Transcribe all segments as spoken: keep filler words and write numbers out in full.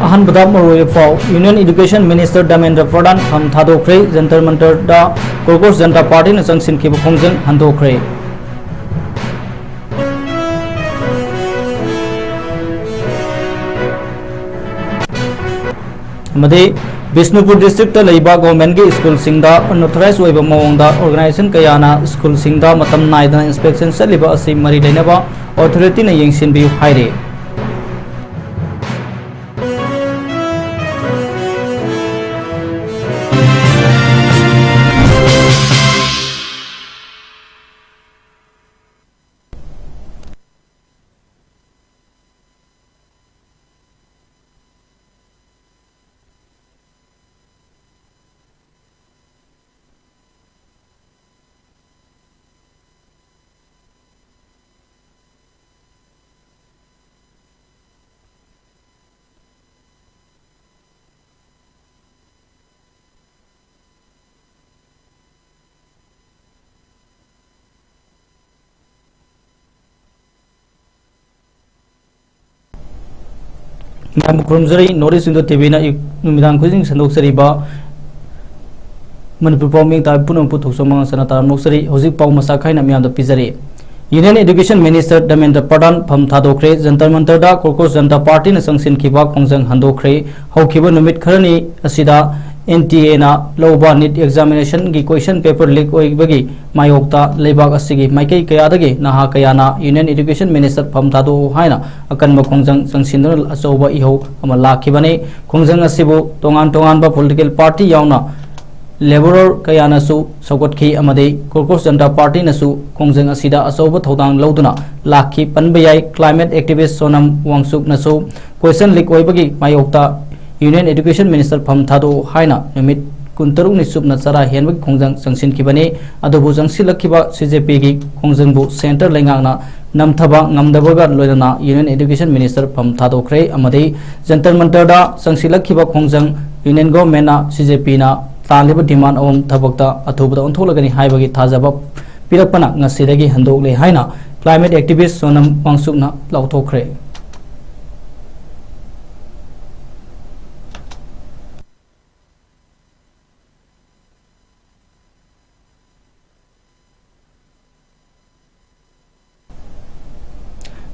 ꯑꯍꯥꯟꯕꯗ ꯃꯔꯨꯑꯣꯏꯕ ꯄꯥꯎ, Union Education Minister ꯙꯔꯃꯦꯟꯗ꯭ꯔ ꯄ꯭ꯔꯙꯥꯟ ꯐꯝ ꯊꯥꯗꯣꯛꯈ꯭ꯔꯦ, ꯖꯟꯇꯔ ꯃꯟꯇꯔꯗ ꯀꯣꯀ꯭ꯔꯣꯁ ꯖꯟꯇꯥ ꯄꯥꯔꯇꯤꯅ ꯆꯪꯁꯤꯟꯈꯤꯕ ꯈꯣꯡꯖꯪ ꯍꯟꯗꯣꯛꯈ꯭ꯔꯦ꯫ ꯑꯃꯗꯤ ꯕꯤꯁꯅꯨꯄꯨꯔ ꯗꯤꯁꯇ꯭ꯔꯤꯛꯇ ꯂꯩꯕ ꯒꯣꯔꯃꯦꯟꯒꯤ ꯁ꯭ꯀꯨꯜꯁꯤꯡꯗ ꯑꯟꯑꯣꯊꯣꯔꯥꯏꯖ ꯑꯣꯏꯕ ꯃꯑꯣꯡꯗ ꯑꯣꯔꯒꯅꯥꯏꯖꯦꯁꯟ ꯀꯌꯥꯅ ꯁ꯭ꯀꯨꯜꯁꯤꯡꯗ ꯃꯇꯝ ꯅꯥꯏꯗꯅ ꯏꯟꯁꯄꯦꯛꯁꯟ ꯆꯠꯂꯤꯕ ꯑꯁꯤ ꯃꯔꯤ ꯂꯩꯅꯕ ꯑꯣꯊꯣꯔꯤꯇꯤꯅ ꯌꯦꯡꯁꯤꯟꯕꯤꯌꯨ ꯍꯥꯏꯔꯤ꯫ ꯃꯌꯥꯝꯕꯨ ꯈꯨꯔꯨꯝꯖꯔꯤ꯫ North East Window ꯇꯤ ꯚꯤꯅ ꯑꯌꯨꯛ ꯅꯨꯃꯤꯗꯥꯡ ꯈꯨꯗꯤꯡ ꯁꯟꯗꯣꯛꯆꯔꯤꯕ ꯃꯅꯤꯄꯨꯔ ꯄꯥꯎ ꯃꯤꯡ ꯇꯥꯕ ꯄꯨꯝꯅꯃꯛꯄꯨ ꯊꯣꯛꯆꯣꯝ ꯃꯉꯥ ꯆꯅ ꯇꯔꯥꯝꯅ ꯑꯣꯛꯆꯔꯤ꯫ ꯍꯧꯖꯤꯛ ꯄꯥꯎ ꯃꯁꯥ ꯈꯥꯏꯅ ꯃꯤꯌꯥꯝꯗ ꯄꯤꯖꯔꯤ꯫ Union Education Minister ꯙꯔꯃꯦꯟꯗ꯭ꯔ ꯄ꯭ꯔꯙꯥꯟ ꯐꯝ ꯊꯥꯗꯣꯛꯈ꯭ꯔꯦ꯫ ꯖꯟꯇꯔ ꯃꯟꯇꯔꯗ ꯀꯣꯀ꯭ꯔꯣꯁ ꯖꯟꯇꯥ ꯄꯥꯔꯇꯤꯅ ꯆꯪꯁꯤꯟꯈꯤꯕ ꯈꯣꯡꯖꯪ ꯍꯟꯗꯣꯛꯈ꯭ꯔꯦ꯫ ꯍꯧꯈꯤꯕ ꯅꯨꯃꯤꯠ ꯈꯔꯅꯤ ꯑꯁꯤꯗ ꯑꯦꯟ ꯇꯤ ꯑꯦꯅ ꯂꯧꯕ ꯅꯤꯠ ꯑꯦꯛꯖꯥꯃꯤꯅꯦꯁꯟꯒꯤ ꯀꯣꯏꯁꯟ ꯄꯦꯄꯔ ꯂꯤꯛ ꯑꯣꯏꯕꯒꯤ ꯃꯥꯌꯣꯛꯇ ꯂꯩꯕꯥꯛ ꯑꯁꯤꯒꯤ ꯃꯥꯏꯀꯩ ꯀꯌꯥꯗꯒꯤ ꯅꯍꯥ ꯀꯌꯥꯅ Union Education Minister ꯐꯝ ꯊꯥꯗꯣꯛꯎ ꯍꯥꯏꯅ ꯑꯀꯟꯕ ꯈꯣꯡꯖꯪ ꯆꯪꯁꯤꯟꯗꯨꯅ ꯑꯆꯧꯕ ꯏꯍꯧ ꯑꯃ ꯂꯥꯛꯈꯤꯕꯅꯤ꯫ ꯈꯣꯡꯖꯪ ꯑꯁꯤꯕꯨ ꯇꯣꯉꯥꯟ ꯇꯣꯉꯥꯟꯕ ꯄꯣꯂꯤꯇꯤꯀꯦꯜ ꯄꯥꯔꯇꯤ ꯌꯥꯎꯅ ꯂꯦꯕꯣꯔꯔ ꯀꯌꯥꯅꯁꯨ ꯁꯧꯒꯠꯈꯤ ꯑꯃꯗꯤ ꯀꯣꯀ꯭ꯔꯣꯁ ꯖꯟꯇꯥ ꯄꯥꯔꯇꯤꯅꯁꯨ ꯈꯣꯡꯖꯪ ꯑꯁꯤꯗ ꯑꯆꯧꯕ ꯊꯧꯗꯥꯡ ꯂꯧꯗꯨꯅ ꯂꯥꯛꯈꯤ꯫ ꯄꯟꯕ ꯌꯥꯏ, ꯀ꯭ꯂꯥꯏꯃꯦꯠ ꯑꯦꯛꯇꯤꯚꯤꯁ ꯁꯣꯅꯝ ꯋꯥꯡꯆꯨꯛꯅꯁꯨ ꯀꯣꯏꯁꯟ ꯂꯤꯛ ꯑꯣꯏꯕꯒꯤ ꯃꯥꯌꯣꯛꯇ Union Education Minister ꯐꯝ ꯊꯥꯗꯣꯛꯎ ꯍꯥꯏꯅ ꯅꯨꯃꯤꯠ ꯀꯨꯟꯇꯔꯨꯛꯅꯤ ꯆꯨꯞꯅ ꯆꯔꯥ ꯍꯦꯟꯕꯒꯤ ꯈꯣꯡꯖꯪ ꯆꯪꯁꯤꯟꯈꯤꯕꯅꯤ꯫ ꯑꯗꯨꯕꯨ ꯆꯪꯁꯤꯜꯂꯛꯈꯤꯕ ꯁꯤ ꯖꯦ ꯄꯤꯒꯤ ꯈꯣꯡꯖꯪꯕꯨ ꯁꯦꯟꯇꯔ ꯂꯩꯉꯥꯛꯅ ꯅꯝꯊꯕ ꯉꯝꯗꯕꯒ ꯂꯣꯏꯅꯅ Union Education Minister ꯐꯝ ꯊꯥꯗꯣꯛꯈ꯭ꯔꯦ ꯑꯃꯗꯤ ꯖꯟꯇꯔ ꯃꯟꯇꯔꯗ ꯆꯪꯁꯤꯜꯂꯛꯈꯤꯕ ꯈꯣꯡꯖꯪ ꯌꯨꯅꯤꯌꯟ ꯒꯣꯚꯔꯟꯃꯦꯟꯠꯅ ꯁꯤ ꯖꯦ ꯄꯤꯅ ꯇꯥꯜꯂꯤꯕ ꯗꯤꯃꯥꯟ ꯑꯍꯨꯝ ꯊꯕꯛꯇ ꯑꯊꯨꯕꯗ ꯑꯣꯟꯊꯣꯛꯂꯒꯅꯤ ꯍꯥꯏꯕꯒꯤ ꯊꯥꯖꯕ ꯄꯤꯔꯛꯄꯅ ꯉꯁꯤꯗꯒꯤ ꯍꯟꯗꯣꯛꯂꯦ ꯍꯥꯏꯅ ꯀ꯭ꯂꯥꯏꯃꯦꯠ ꯑꯦꯛꯇꯤꯚꯤꯁ ꯁꯣꯅꯝ ꯋꯥꯡꯆꯨꯛꯅ ꯂꯥꯎꯊꯣꯛꯈ꯭ꯔꯦ꯫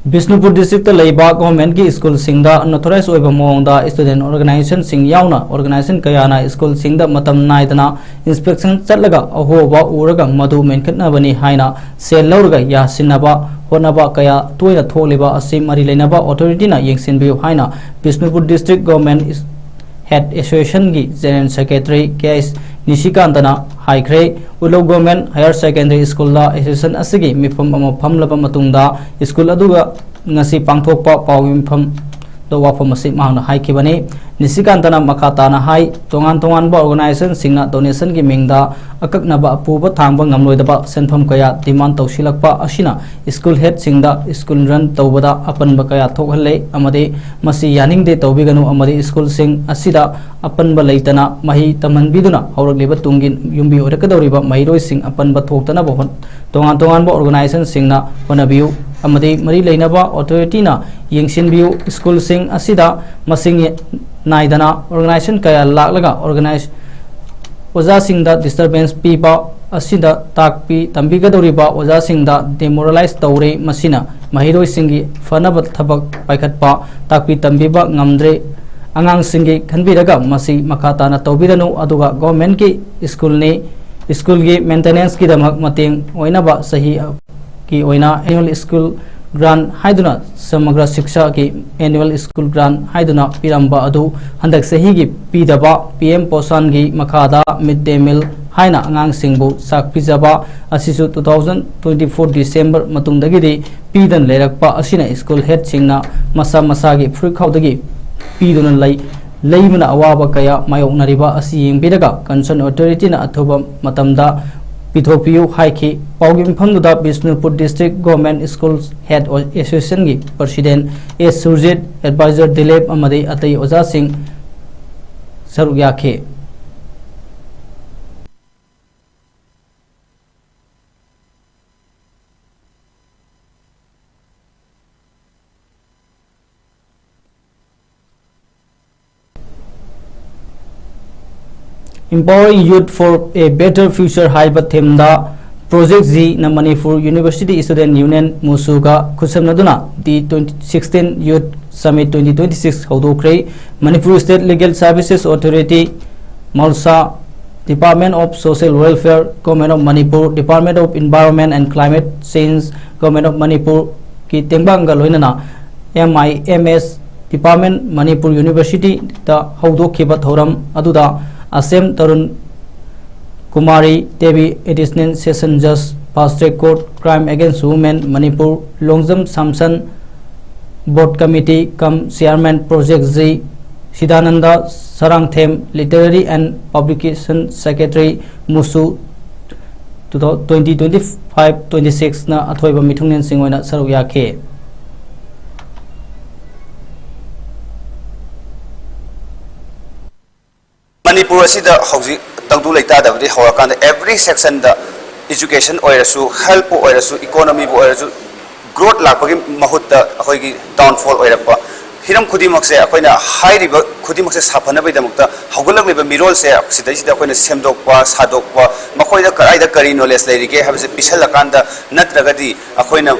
ꯕꯤꯁꯅꯨꯄꯨꯔ ꯗꯤꯁꯇ꯭ꯔꯤꯛꯇ ꯂꯩꯕ ꯒꯣꯔꯃꯦꯟꯒꯤ ꯁ꯭ꯀꯨꯜꯁꯤꯡꯗ ꯑꯟꯑꯣꯊꯣꯔꯥꯏꯖ ꯑꯣꯏꯕ ꯃꯑꯣꯡꯗ ꯁ꯭ꯇꯨꯗꯦꯟꯠ ꯑꯣꯔꯒꯅꯥꯏꯖꯦꯁꯟꯁꯤꯡ ꯌꯥꯎꯅ ꯑꯣꯔꯒꯅꯥꯏꯖꯦꯁꯟ ꯀꯌꯥꯅ ꯁ꯭ꯀꯨꯜꯁꯤꯡꯗ ꯃꯇꯝ ꯅꯥꯏꯗꯅ ꯏꯟꯁꯄꯦꯛꯁꯟ ꯆꯠꯂꯒ ꯑꯍꯣꯕ ꯎꯔꯒ ꯃꯗꯨ ꯃꯦꯟꯈꯠꯅꯕꯅꯤ ꯍꯥꯏꯅ ꯁꯦꯜ ꯂꯧꯔꯒ ꯌꯥꯁꯤꯟꯅꯕ ꯍꯣꯠꯅꯕ ꯀꯌꯥ ꯇꯣꯏꯅ ꯊꯣꯛꯂꯤꯕ ꯑꯁꯤ ꯃꯔꯤ ꯂꯩꯅꯕ ꯑꯣꯊꯣꯔꯤꯇꯤꯅ ꯌꯦꯡꯁꯤꯟꯕꯤꯌꯨ ꯍꯥꯏꯅ ꯕꯤꯁꯅꯨꯄꯨꯔ ꯗꯤꯁꯇ꯭ꯔꯤꯛ ꯒꯣꯔꯃꯦꯟ ꯍꯦꯗ ꯑꯦꯁꯣꯁꯤꯌꯦꯁꯟꯒꯤ ꯖꯦꯅꯔꯦꯜ ꯁꯦꯀ꯭ꯔꯦꯇꯔꯤ ꯀꯦ ꯑꯦꯁ ꯅꯤꯁꯤꯀꯥꯟꯇꯅ ꯍꯥꯏꯈ꯭ꯔꯦ꯫ ꯎꯂꯧ ꯒꯣꯔꯃꯦꯟ ꯍꯥꯌꯔ ꯁꯦꯀꯦꯟꯗꯔꯤ ꯁ꯭ꯀꯨꯜꯗ ꯑꯦꯁꯣꯁꯤꯌꯦꯁꯟ ꯑꯁꯤꯒꯤ ꯃꯤꯐꯝ ꯑꯃ ꯐꯝꯂꯕ ꯃꯇꯨꯡꯗ ꯁ꯭ꯀꯨꯜ ꯑꯗꯨꯒ ꯉꯁꯤ ꯄꯥꯡꯊꯣꯛꯄ ꯄꯥꯎꯒꯤ ꯃꯤꯐꯝꯗ ꯋꯥꯐꯝ ꯑꯁꯤ ꯃꯍꯥꯛꯅ ꯍꯥꯏꯈꯤꯕꯅꯤ꯫ ꯅꯤꯁꯤꯀꯥꯟꯇꯅ ꯃꯈꯥ ꯇꯥꯅ ꯍꯥꯏ, ꯇꯣꯉꯥꯟ ꯇꯣꯉꯥꯟꯕ ꯑꯣꯔꯒꯅꯥꯏꯖꯦꯁꯟꯁꯤꯡꯅ ꯗꯣꯅꯦꯁꯟꯒꯤ ꯃꯤꯡꯗ ꯑꯀꯛꯅꯕ ꯑꯄꯨꯕ ꯊꯥꯡꯕ ꯉꯝꯂꯣꯏꯗꯕ ꯁꯦꯟꯐꯝ ꯀꯌꯥ ꯗꯤꯃꯥꯟ ꯇꯧꯁꯤꯜꯂꯛꯄ ꯑꯁꯤꯅ ꯁ꯭ꯀꯨꯜ ꯍꯦꯗꯁꯤꯡꯗ ꯁ꯭ꯀꯨꯜ ꯔꯟ ꯇꯧꯕꯗ ꯑꯄꯟꯕ ꯀꯌꯥ ꯊꯣꯛꯍꯜꯂꯦ ꯑꯃꯗꯤ ꯃꯁꯤ ꯌꯥꯅꯤꯡꯗꯦ ꯇꯧꯕꯤꯒꯅꯨ ꯑꯃꯗꯤ ꯁ꯭ꯀꯨꯜꯁꯤꯡ ꯑꯁꯤꯗ ꯑꯄꯟꯕ ꯂꯩꯇꯅ ꯃꯍꯩ ꯇꯝꯍꯟꯕꯤꯗꯨꯅ ꯍꯧꯔꯛꯂꯤꯕ ꯇꯨꯡꯒꯤ ꯌꯨꯝꯕꯤ ꯑꯣꯏꯔꯛꯀꯗꯧꯔꯤꯕ ꯃꯍꯩꯔꯣꯏꯁꯤꯡ ꯑꯄꯟꯕ ꯊꯣꯛꯇꯅꯕ ꯍꯣꯠ-, ꯇꯣꯉꯥꯟ ꯇꯣꯉꯥꯟꯕ ꯑꯣꯔꯒꯅꯥꯏꯖꯦꯁꯟꯁꯤꯡꯅ ꯍꯣꯠꯅꯕꯤꯌꯨ ꯑꯃꯗꯤ ꯃꯔꯤ ꯂꯩꯅꯕ ꯑꯣꯊꯣꯔꯤꯇꯤꯅ ꯌꯦꯡꯁꯤꯟꯕꯤꯌꯨ꯫ ꯁ꯭ꯀꯨꯜꯁꯤꯡ ꯑꯁꯤꯗ ꯃꯁꯤꯡ ꯅꯥꯏꯗꯅ ꯑꯣꯔꯒꯅꯥꯏꯖꯦꯁꯟ ꯀꯌꯥ ꯂꯥꯛꯂꯒ ꯑꯣꯔꯒꯅꯥꯏꯖ ꯑꯣꯖꯥꯁꯤꯡꯗ ꯗꯤꯁꯇꯔꯕꯦꯟꯁ ꯄꯤꯕ ꯑꯁꯤꯗ ꯇꯥꯛꯄꯤ ꯇꯝꯕꯤꯒꯗꯧꯔꯤꯕ ꯑꯣꯖꯥꯁꯤꯡꯗ ꯗꯤꯃꯣꯔꯦꯂꯥꯏꯖ ꯇꯧꯔꯦ꯫ ꯃꯁꯤꯅ ꯃꯍꯩꯔꯣꯏꯁꯤꯡꯒꯤ ꯐꯅꯕ ꯊꯕꯛ ꯄꯥꯏꯈꯠꯄ, ꯇꯥꯛꯄꯤ ꯇꯝꯕꯤꯕ ꯉꯝꯗ꯭ꯔꯦ꯫ ꯑꯉꯥꯡꯁꯤꯡꯒꯤ ꯈꯟꯕꯤꯔꯒ ꯃꯁꯤ ꯃꯈꯥ ꯇꯥꯅ ꯇꯧꯕꯤꯔꯅꯨ꯫ ꯑꯗꯨꯒ ꯒꯣꯔꯃꯦꯟꯒꯤ ꯁ꯭ꯀꯨꯜꯅꯤ, ꯁ꯭ꯀꯨꯜꯒꯤ ꯃꯦꯟꯇꯦꯅꯦꯟꯁꯀꯤꯗꯃꯛ ꯃꯇꯦꯡ ꯑꯣꯏꯅꯕ ꯆꯍꯤ ꯀꯤ ꯑꯣꯏꯅ ꯑꯦꯅꯨꯋꯦꯜ ꯁ꯭ꯀꯨꯜ ꯒ꯭ꯔꯥꯟ ꯍꯥꯏꯗꯨꯅ ꯁꯃꯒ꯭ꯔ ꯁꯤꯛꯁꯥꯒꯤ ꯑꯦꯅꯨꯋꯦꯜ ꯁ꯭ꯀꯨꯜ ꯒ꯭ꯔꯥꯟ ꯍꯥꯏꯗꯨꯅ ꯄꯤꯔꯝꯕ ꯑꯗꯨ ꯍꯟꯗꯛ ꯆꯍꯤꯒꯤ ꯄꯤꯗꯕ ꯄꯤ ꯑꯦꯝ ꯄꯣꯁꯥꯟꯒꯤ ꯃꯈꯥꯗ ꯃꯤꯗ ꯗꯦ ꯃꯤꯜ ꯍꯥꯏꯅ ꯑꯉꯥꯡꯁꯤꯡꯕꯨ ꯆꯥꯛ ꯄꯤꯖꯕ ꯑꯁꯤꯁꯨ two thousand twenty four December ꯃꯇꯨꯡꯗꯒꯤꯗꯤ ꯄꯤꯗꯅ ꯂꯩꯔꯛꯄ ꯑꯁꯤꯅ ꯁ꯭ꯀꯨꯜ ꯍꯦꯗꯁꯤꯡꯅ ꯃꯁꯥ ꯃꯁꯥꯒꯤ ꯐꯨꯔꯤꯠꯈꯥꯎꯗꯒꯤ ꯄꯤꯗꯨꯅ ꯂꯩ, ꯂꯩꯕꯅ ꯑꯋꯥꯕ ꯀꯌꯥ ꯃꯥꯌꯣꯛꯅꯔꯤꯕ ꯑꯁꯤ ꯌꯦꯡꯕꯤꯔꯒ ꯀꯟꯁꯔꯟ ꯑꯣꯊꯣꯔꯤꯇꯤꯅ ꯑꯊꯨꯕ ꯃꯇꯝꯗ ꯄꯤꯊꯣꯛꯄꯤꯌꯨ ꯍꯥꯏꯈꯤ꯫ ꯄꯥꯎꯒꯤ ꯃꯤꯐꯝꯗꯨꯗ Bishnupur district government school head ꯑꯦꯁꯣꯁꯤꯌꯦꯁꯟꯒꯤ president S Surjit, advisor Dilip ꯑꯃꯗꯤ ꯑꯇꯩ ꯑꯣꯖꯥꯁꯤꯡ ꯁꯔꯨꯛ ꯌꯥꯈꯤ꯫ Empowering Youth for a Better Future ꯍꯥꯏꯕ ꯊꯤꯝꯗ Project G ꯅ Manipur University Student Union, MUSU ꯒ ꯈꯨꯠꯁꯝꯅꯗꯨꯅ The twenty sixteen Youth Summit twenty twenty-six ꯍꯧꯗꯣꯛꯈ꯭ꯔꯦ꯫ Manipur State Legal Services Authority, MLSA, Department of Social Welfare, Government of Manipur, Department of Environment and Climate Change, Government of Manipur ꯒꯤ ꯇꯦꯡꯕꯥꯡꯒ ꯂꯣꯏꯅꯅ M I M S Department, Manipur University ꯗ ꯍꯧꯗꯣꯛꯈꯤꯕ ꯊꯧꯔꯝ ꯑꯗꯨꯗ ꯑꯁꯦꯝ Tarun Kumari Devi, Additional Session Judge, Fast Track Court, Crime Against Women, Manipur, Longjam Samson, Board Committee cum Chairman, Project G, Sidananda Sarangthem, Literary and Publication Secretary, MUSU, twenty twenty-five twenty-six ꯅ ꯑꯊꯣꯏꯕ ꯃꯤꯊꯨꯡꯂꯦꯟꯁꯤꯡ ꯑꯣꯏꯅ ꯁꯔꯨꯛ ꯌꯥꯈꯤ꯫ ꯃꯅꯤꯄꯨꯔ ꯑꯁꯤꯗ ꯍꯧꯖꯤꯛ ꯇꯪꯗꯨ ꯂꯩꯇꯥꯗꯕꯗꯤ ꯍꯧꯔꯀꯥꯟꯗ every section ꯗ education ꯑꯣꯏꯔꯁꯨ, health ꯄꯨ ꯑꯣꯏꯔꯁꯨ, economy ꯕꯨ ꯑꯣꯏꯔꯁꯨ, growth ꯂꯥꯛꯄꯒꯤ ꯃꯍꯨꯠꯇ ꯑꯩꯈꯣꯏꯒꯤ downfall ꯑꯣꯏꯔꯛꯄ꯫ ꯍꯤꯔꯝ ꯈꯨꯗꯤꯡꯃꯛꯁꯦ ꯑꯩꯈꯣꯏꯅ ꯍꯥꯏꯔꯤꯕ ꯈꯨꯗꯤꯡꯃꯛꯁꯦ ꯁꯥꯐꯅꯕꯒꯤꯗꯃꯛꯇ ꯍꯧꯒꯠꯂꯛꯂꯤꯕ ꯃꯤꯔꯣꯜꯁꯦ ꯁꯤꯗꯩꯁꯤꯗ ꯑꯩꯈꯣꯏꯅ ꯁꯦꯝꯗꯣꯛꯄ, ꯁꯥꯗꯣꯛꯄ, ꯃꯈꯣꯏꯗ ꯀꯗꯥꯏꯗ ꯀꯔꯤ knowledge ꯂꯩꯔꯤꯒꯦ ꯍꯥꯏꯕꯁꯦ ꯄꯤꯁꯜꯂꯀꯥꯟꯗ, ꯅꯠꯇ꯭ꯔꯒꯗꯤ ꯑꯩꯈꯣꯏꯅ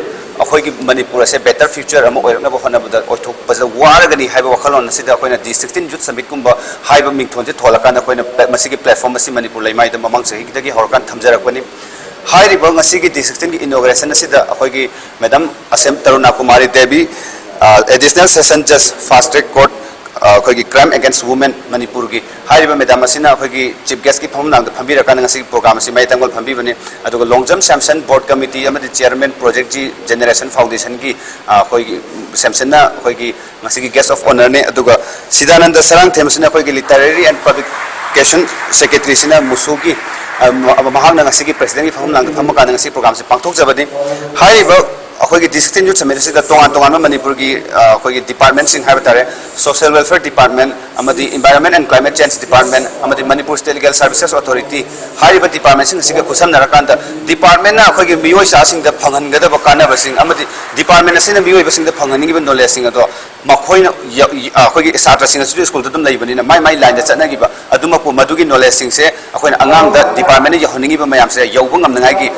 ꯑꯩꯈꯣꯏꯒꯤ ꯃꯅꯤꯄꯨꯔ ꯑꯁꯦ better future ꯑꯃ ꯑꯣꯏꯔꯛꯅꯕ ꯍꯣꯠꯅꯕꯗ ꯑꯣꯏꯊꯣꯛꯄꯁꯤꯗ ꯋꯥꯔꯒꯅꯤ ꯍꯥꯏꯕ ꯋꯥꯈꯜꯂꯣꯟ ꯑꯁꯤꯗ ꯑꯩꯈꯣꯏꯅ The sixteen Youth Summit ꯀꯨꯝꯕ ꯍꯥꯏꯕ ꯃꯤꯡꯊꯣꯟꯁꯦ ꯊꯣꯜꯂꯀꯥꯟꯗ ꯑꯩꯈꯣꯏꯅ ꯄ꯭ꯂꯦ-, ꯃꯁꯤꯒꯤ platform ꯑꯁꯤ ꯃꯅꯤꯄꯨꯔ ꯂꯩꯃꯥꯏꯗ ꯃꯃꯥꯡ ꯆꯍꯤꯗꯒꯤ ꯍꯧꯔꯀꯥꯟꯗ ꯊꯝꯖꯔꯛꯄꯅꯤ꯫ ꯍꯥꯏꯔꯤꯕ ꯉꯁꯤꯒꯤ The sixteen ꯒꯤ inauguration ꯑꯁꯤꯗ ꯑꯩꯈꯣꯏꯒꯤ Madam ꯑꯁꯦꯝ ꯇꯔꯨꯅꯥ ꯀꯨꯃꯥꯔꯤ ꯗꯦꯕꯤ, ꯑ, Additional Session Judge, Fast Track Court, ꯑ, ꯑꯩꯈꯣꯏꯒꯤ Crime Against Women ꯃꯅꯤꯄꯨꯔꯒꯤ ꯍꯥꯏꯔꯤꯕ madam ꯑꯁꯤꯅ ꯑꯩꯈꯣꯏꯒꯤ chief guest ꯀꯤ ꯐꯝꯐꯝ ꯂꯥꯡꯗ ꯐꯝꯕꯤꯔꯀꯥꯟꯗ ꯉꯁꯤꯒꯤ program ꯑꯁꯤ ꯃꯌꯥꯏ ꯇꯪꯕꯜ ꯐꯝꯕꯤꯕꯅꯤ꯫ ꯑꯗꯨꯒ ꯂꯣꯡꯖꯝ ꯁꯦꯝꯁꯟ Board Committee ꯑꯃꯗꯤ Chairman Project G Generation Foundation ꯒꯤ, ꯑ, ꯑꯩꯈꯣꯏꯒꯤ ꯁꯦꯝꯁꯟꯅ ꯑꯩꯈꯣꯏꯒꯤ ꯉꯁꯤꯒꯤ guest of honour ꯅꯤ꯫ ꯑꯗꯨꯒ ꯁꯤꯗꯥꯅꯟꯗ ꯁꯔꯥꯡꯊꯦꯝ ꯑꯁꯤꯅ ꯑꯩꯈꯣꯏꯒꯤ Literary and Publication Secretary ꯁꯤꯅ MUSU ꯒꯤ, ꯑ, ꯃ-, ꯃꯍꯥꯛꯅ ꯉꯁꯤꯒꯤ president ꯒꯤ ꯐꯝꯐꯝ ꯂꯥꯡꯗ ꯐꯝꯃꯀꯥꯟꯗ ꯉꯁꯤ program ꯁꯤ ꯄꯥꯡꯊꯣꯛꯆꯕꯅꯤ꯫ ꯍꯥꯏꯔꯤꯕ ꯑꯩꯈꯣꯏꯒꯤ ꯗꯤꯁꯇ꯭ꯔꯤꯛ ꯌꯨꯠ ꯁꯃꯤꯠ ꯑꯁꯤꯗ ꯇꯣꯉꯥꯟ ꯇꯣꯉꯥꯟꯕ ꯃꯅꯤꯄꯨꯔꯒꯤ ꯑ, ꯑꯩꯈꯣꯏꯒꯤ ꯗꯤꯄꯥꯔꯠꯃꯦꯟꯁꯤꯡ ꯍꯥꯏꯕ ꯇꯥꯔꯦ, ꯁꯣꯁꯤꯌꯦꯜ ꯋꯦꯜꯐꯤꯌꯔ ꯗꯤꯄꯥꯔꯠꯃꯦꯟ, ꯑꯃꯗꯤ environment and climate change department, ꯑꯃꯗꯤ Manipur state legal services authority, ꯍꯥꯏꯔꯤꯕ ꯗꯤꯄꯥꯔꯠꯃꯦꯟꯁꯤꯡ ꯑꯁꯤꯒ ꯈꯨꯠꯁꯝꯅꯔꯀꯥꯟꯗ ꯗꯤꯄꯥꯔꯠꯃꯦꯟꯅ ꯑꯩꯈꯣꯏꯒꯤ ꯃꯤꯑꯣꯏ ꯆꯥꯁꯤꯡꯗ ꯐꯪꯍꯟꯒꯗꯕ ꯀꯥꯟꯅꯕꯁꯤꯡ ꯑꯃꯗꯤ ꯗꯤꯄꯥꯔꯠꯃꯦꯟ ꯑꯁꯤꯅ ꯃꯤꯑꯣꯏꯕꯁꯤꯡꯗ ꯐꯪꯍꯟꯅꯤꯡꯉꯤꯕ ꯅꯣꯂꯦꯖꯁꯤꯡ ꯑꯗꯣ ꯃꯈꯣꯏꯅ ꯌ- ꯌ- ꯑꯩꯈꯣꯏꯒꯤ ꯁꯥꯇ꯭ꯔꯁꯤꯡ ꯑꯁꯤꯁꯨ ꯁ꯭ꯀꯨꯜꯗ ꯑꯗꯨꯝ ꯂꯩꯕꯅꯤꯅ ꯃꯥꯏ ꯃꯥꯏ ꯂꯥꯏꯟꯗ ꯆꯠꯅꯈꯤꯕ ꯑꯗꯨꯃꯛꯄꯨ ꯃꯗꯨꯒꯤ ꯅꯣꯂꯦꯖꯁꯤꯡꯁꯦ ꯑꯩꯈꯣꯏꯅ ꯑꯉꯥꯡꯗ ꯗꯤꯄꯥꯔꯠꯃꯦꯟꯅ ꯌꯧꯍꯟꯅꯤꯡꯉꯤꯕ ꯃꯌꯥꯝꯁꯦ ꯌꯧꯕ ꯉꯝꯅꯉꯥꯏꯒꯤ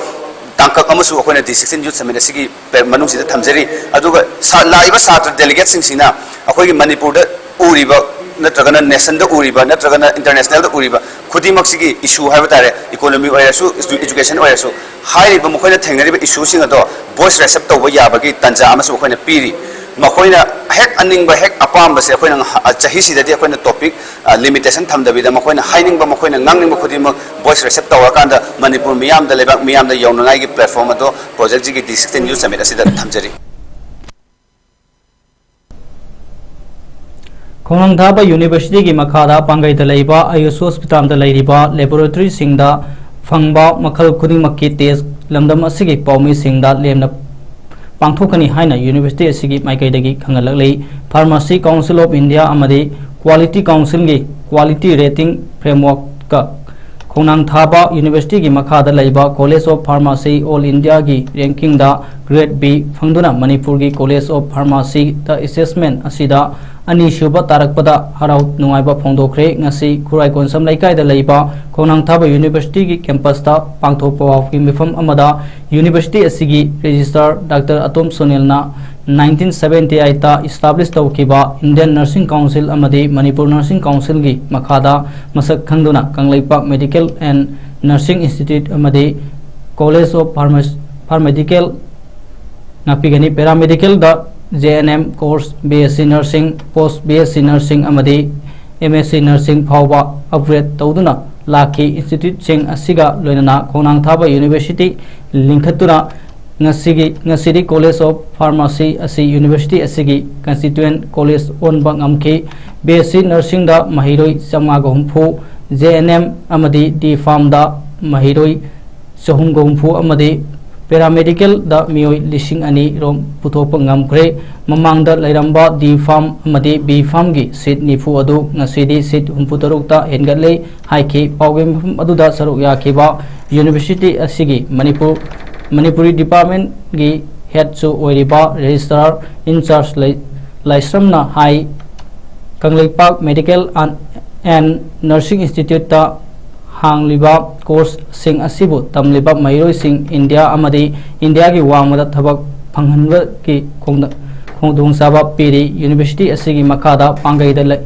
ꯇꯥꯡꯀꯛ ꯑꯃꯁꯨ ꯑꯩꯈꯣꯏꯅ ꯗꯤꯁꯇ꯭ꯔꯤꯛ ꯌꯨꯠ ꯁꯃꯤꯠ ꯑꯁꯤꯒꯤ ꯃꯅꯨꯡꯁꯤꯗ ꯊꯝꯖꯔꯤ꯫ ꯑꯗꯨꯒ ꯁꯥ- ꯂꯥꯛꯏꯕ ꯁꯥꯇ꯭ꯔ ꯗꯦꯂꯤꯒꯦꯠꯁꯤꯡꯁꯤꯅ ꯑꯩꯈꯣꯏꯒꯤ ꯃꯅꯤꯄꯨꯔꯗ ꯎꯔꯤꯕ ꯅꯠꯇ꯭ꯔꯒꯅ ꯅꯦꯁꯟꯗ ꯎꯔꯤꯕ ꯅꯠꯇ꯭ꯔꯒꯅ ꯏꯟꯇꯔꯅꯦꯁꯅꯦꯜꯗ ꯎꯔꯤꯕ ꯈꯨꯗꯤꯡꯃꯛꯁꯤꯒꯤ ꯏꯁꯨ ꯍꯥꯏꯕ ꯇꯥꯔꯦ, ꯏꯀꯣꯅꯣꯃꯤ ꯑꯣꯏꯔꯁꯨ, ꯏꯖꯨ- ꯏꯖꯨꯀꯦꯁꯟ ꯑꯣꯏꯔꯁꯨ, ꯍꯥꯏꯔꯤꯕ ꯃꯈꯣꯏꯅ ꯊꯦꯡꯅꯔꯤꯕ ꯏꯁꯨꯁꯤꯡ ꯑꯗꯣ ꯚꯣꯏꯁ ꯔꯦꯁ ꯑꯞ ꯇꯧꯕ ꯌꯥꯕꯒꯤ ꯇꯥꯟꯖꯥ ꯑꯃꯁꯨ ꯑꯩꯈꯣꯏꯅ ꯄꯤꯔꯤ꯫ ꯃꯈꯣꯏꯅ ꯍꯦꯛ ꯑꯅꯤꯡꯕ ꯍꯦꯛ ꯑꯄꯥꯝꯕꯁꯦ ꯑꯩꯈꯣꯏꯅ ꯉꯍ- ꯆꯍꯤꯁꯤꯗꯗꯤ ꯑꯩꯈꯣꯏꯅ ꯇꯣꯄꯤꯛ ꯂꯤꯃꯤꯇꯦꯁꯟ ꯊꯝꯗꯕꯤꯗ ꯃꯈꯣꯏꯅ ꯍꯥꯏꯅꯤꯡꯕ ꯃꯈꯣꯏꯅ ꯉꯥꯡꯅꯤꯡꯕ ꯈꯨꯗꯤꯡꯃꯛ ꯚꯣꯏꯁ ꯔꯦꯁ ꯑꯞ ꯇꯧꯔꯀꯥꯟꯗ ꯃꯅꯤꯄꯨꯔ ꯃꯤꯌꯥꯝꯗ, ꯂꯩꯕꯥꯛ ꯃꯤꯌꯥꯝꯗ ꯌꯧꯅꯉꯥꯏꯒꯤ ꯄ꯭ꯂꯦꯠꯐꯣꯝ ꯑꯗꯣ ꯄ꯭ꯔꯣꯖꯦꯛꯁꯤꯒꯤ ꯗꯤꯁꯇ꯭ꯔꯤꯛ ꯌꯨꯠ ꯁꯃꯤꯠ ꯑꯁꯤꯗ ꯊꯝꯖꯔꯤ꯫ ꯈꯣꯡꯅꯥꯡꯊꯥꯕ ꯌꯨꯅꯤꯚꯔꯁꯤꯇꯤꯒꯤ ꯃꯈꯥꯗ ꯄꯥꯡꯒꯩꯗ ꯂꯩꯕ ꯑꯌꯨꯁ ꯍꯣꯁꯄꯤꯇꯥꯜꯗ ꯂꯩꯔꯤꯕ ꯂꯦꯕꯣꯔꯦꯇꯣꯔꯤꯁꯤꯡꯗ ꯐꯪꯕ ꯃꯈꯜ ꯈꯨꯗꯤꯡꯃꯛꯀꯤ ꯇꯦꯁ ꯂꯝꯗꯝ ꯑꯁꯤꯒꯤ ꯄꯥꯎꯃꯤꯁꯤꯡꯗ ꯂꯦꯝꯅ ꯄꯥꯡꯊꯣꯛꯀꯅꯤ ꯍꯥꯏꯅ ꯌꯨꯅꯤꯚꯔꯁꯤꯇꯤ ꯑꯁꯤꯒꯤ ꯃꯥꯏꯀꯩꯗꯒꯤ ꯈꯪꯍꯜꯂꯛꯂꯤ꯫ Pharmacy Council of India ꯑꯃꯗꯤ Quality Councilꯒꯤ quality rating frameworkꯀ ꯈꯣꯡꯅꯥꯡ ꯊꯥꯕ ꯌꯨꯅꯤꯚꯔꯁꯤꯇꯤꯒꯤ ꯃꯈꯥꯗ ꯂꯩꯕ College of Pharmacy All Indiaꯒꯤ rankingꯗ grade B ꯐꯪꯗꯨꯅ ꯃꯅꯤꯄꯨꯔꯒꯤ College of Pharmacyꯗ assessment ꯑꯁꯤꯗ ꯑꯅꯤꯁꯨꯕ ꯇꯥꯔꯛꯄꯗ ꯍꯔꯥꯎ ꯅꯨꯡꯉꯥꯏꯕ ꯐꯣꯡꯗꯣꯛꯈ꯭ꯔꯦ꯫ ꯉꯁꯤ ꯈꯨꯔꯥꯏ ꯀꯣꯟꯁꯝ ꯂꯩꯀꯥꯏꯗ ꯂꯩꯕ ꯈꯣꯡꯅꯥꯡ ꯊꯥꯕ ꯌꯨꯅꯤꯚꯔꯁꯤꯇꯤꯒꯤ campusꯇ ꯄꯥꯡꯊꯣꯛꯄ ꯋꯥꯐꯀꯤ ꯃꯤꯐꯝ ꯑꯃꯗ ꯌꯨꯅꯤꯚꯔꯁꯤꯇꯤ ꯑꯁꯤꯒꯤ registrar Doctor ꯑꯇꯣꯝ ꯁꯣꯅꯤꯜꯅ nineteen seventy eightꯇ establish ꯇꯧꯈꯤꯕ Indian Nursing Council ꯑꯃꯗꯤ Manipur Nursing Councilꯒꯤ ꯃꯈꯥꯗ ꯃꯁꯛ ꯈꯪꯗꯨꯅ Kangleipak Medical and Nursing Institute ꯑꯃꯗꯤ College of Pharmac- Pharmaceutical ꯉꯥꯛꯄꯤꯒꯅꯤ꯫ Paramedicalꯗ J N M course, B S C Nursing, Post B S C Nursing ꯑꯃꯗꯤ M S C Nursing ꯐꯥꯎꯕ upgrade ꯇꯧꯗꯨꯅ ꯂꯥꯛꯈꯤ꯫ Instituteꯁꯤꯡ ꯑꯁꯤꯒ ꯂꯣꯏꯅꯅ ꯈꯣꯡꯅꯥꯡ ꯊꯥꯕ ꯌꯨꯅꯤꯚꯔꯁꯤꯇꯤ ꯂꯤꯡꯈꯠꯇꯨꯅ ꯉꯁꯤꯒꯤ ꯉꯁꯤꯗꯤ College of Pharmacy ꯑꯁꯤ ꯌꯨꯅꯤꯚꯔꯁꯤꯇꯤ ꯑꯁꯤꯒꯤ constituent college ꯑꯣꯟꯕ ꯉꯝꯈꯤ꯫ B S C Nursingꯗ ꯃꯍꯩꯔꯣꯏ ꯆꯥꯝꯃꯉꯥꯒ ꯍꯨꯝꯐꯨ, J N M ꯑꯃꯗꯤ D Pharmꯗ ꯃꯍꯩꯔꯣꯏ ꯆꯍꯨꯝꯒ ꯍꯨꯝꯐꯨ ꯑꯃꯗꯤ Paramedicalꯗ ꯃꯤꯑꯣꯏ ꯂꯤꯁꯤꯡ ꯑꯅꯤ ꯔꯣꯝ ꯄꯨꯊꯣꯛꯄ ꯉꯝꯈ꯭ꯔꯦ꯫ ꯃꯃꯥꯡꯗ ꯂꯩꯔꯝꯕ D Pharm ꯑꯃꯗꯤ B Pharmꯒꯤ seat ꯅꯤꯐꯨ ꯑꯗꯨ ꯉꯁꯤꯗꯤ seat ꯍꯨꯝꯐꯨ ꯇꯔꯨꯛꯇ ꯍꯦꯟꯒꯠꯂꯦ ꯍꯥꯏꯈꯤ꯫ ꯄꯥꯎꯒꯤ ꯃꯐꯝ ꯑꯗꯨꯗ ꯁꯔꯨꯛ ꯌꯥꯈꯤꯕ university ꯑꯁꯤꯒꯤ ꯃꯅꯤꯄꯨꯔ, ꯃꯅꯤꯄꯨꯔꯤ departmentꯒꯤ headꯁꯨ ꯑꯣꯏꯔꯤꯕ registrar in charge ꯂꯩ-, ꯂꯥꯏꯁ꯭ꯔꯝꯅ ꯍꯥꯏ, Kangleipak Medical and, and Nursing Instituteꯇ ꯍꯥꯡꯂꯤꯕ courseꯁꯤꯡ ꯑꯁꯤꯕꯨ ꯇꯝꯂꯤꯕ ꯃꯍꯩꯔꯣꯏꯁꯤꯡ ꯏꯟꯗꯤꯌꯥ ꯑꯃꯗꯤ ꯏꯟꯗꯤꯌꯥꯒꯤ ꯋꯥꯡꯃꯗ ꯊꯕꯛ ꯐꯪꯍꯟꯕꯒꯤ ꯈꯣꯡꯗ-, ꯈꯨꯗꯣꯡꯆꯥꯕ ꯄꯤꯔꯤ꯫ University ꯑꯁꯤꯒꯤ ꯃꯈꯥꯗ ꯄꯥꯡꯒꯩꯗ ꯂꯩ-,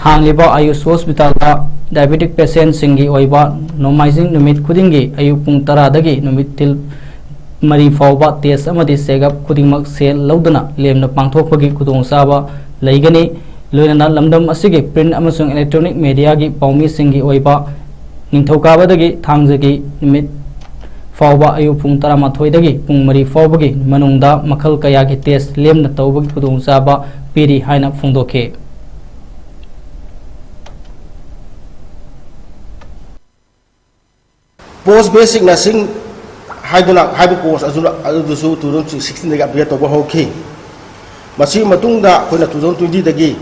ꯍꯥꯡꯂꯤꯕ ꯑꯌꯨꯁ hospitalꯗ diabetic patientꯁꯤꯡꯒꯤ ꯑꯣꯏꯕ ꯅꯣꯡꯃꯥꯏꯖꯤꯡ ꯅꯨꯃꯤꯠ ꯈꯨꯗꯤꯡꯒꯤ ꯑꯌꯨꯛ ꯄꯨꯡ ꯇꯔꯥꯗꯒꯤ ꯅꯨꯃꯤꯠ ꯊꯤꯜ ꯃꯔꯤ ꯐꯥꯎꯕ test ꯑꯃꯗꯤ check-up ꯈꯨꯗꯤꯡꯃꯛ ꯁꯦꯜ ꯂꯧꯗꯅ ꯂꯦꯝꯅ ꯄꯥꯡꯊꯣꯛꯄꯒꯤ ꯈꯨꯗꯣꯡꯆꯥꯕ ꯂꯩꯒꯅꯤ꯫ ꯂꯣꯏꯅꯅ ꯂꯝꯗꯝ ꯑꯁꯤꯒꯤ print ꯑꯃꯁꯨꯡ electronic mediaꯒꯤ ꯄꯥꯎꯃꯤꯁꯤꯡꯒꯤ ꯑꯣꯏꯕ ꯅꯤꯡꯊꯧꯀꯥꯕꯗꯒꯤ ꯊꯥꯡꯖꯒꯤ ꯅꯨꯃꯤꯠ ꯐꯥꯎꯕ ꯑꯌꯨꯛ ꯄꯨꯡ ꯇꯔꯥꯃꯥꯊꯣꯏꯗꯒꯤ ꯄꯨꯡ ꯃꯔꯤ ꯐꯥꯎꯕꯒꯤ ꯃꯅꯨꯡꯗ ꯃꯈꯜ ꯀꯌꯥꯒꯤ test ꯂꯦꯝꯅ ꯇꯧꯕꯒꯤ ꯈꯨꯗꯣꯡꯆꯥꯕ ꯄꯤꯔꯤ ꯍꯥꯏꯅ ꯐꯣꯡꯗꯣꯛꯈꯤ꯫ Post Basic Nursing ꯍꯥꯏꯗꯨꯅ, ꯍꯥꯏꯕ course ꯑꯗꯨꯅ, ꯑꯗꯨꯗꯨꯁꯨ two thousand sixteenꯗꯒꯤ upgrade ꯇꯧꯕ ꯍꯧꯈꯤ꯫ ꯃꯁꯤꯒꯤ ꯃꯇꯨꯡꯗ ꯑꯩꯈꯣꯏꯅ two thousand twentyꯗꯒꯤ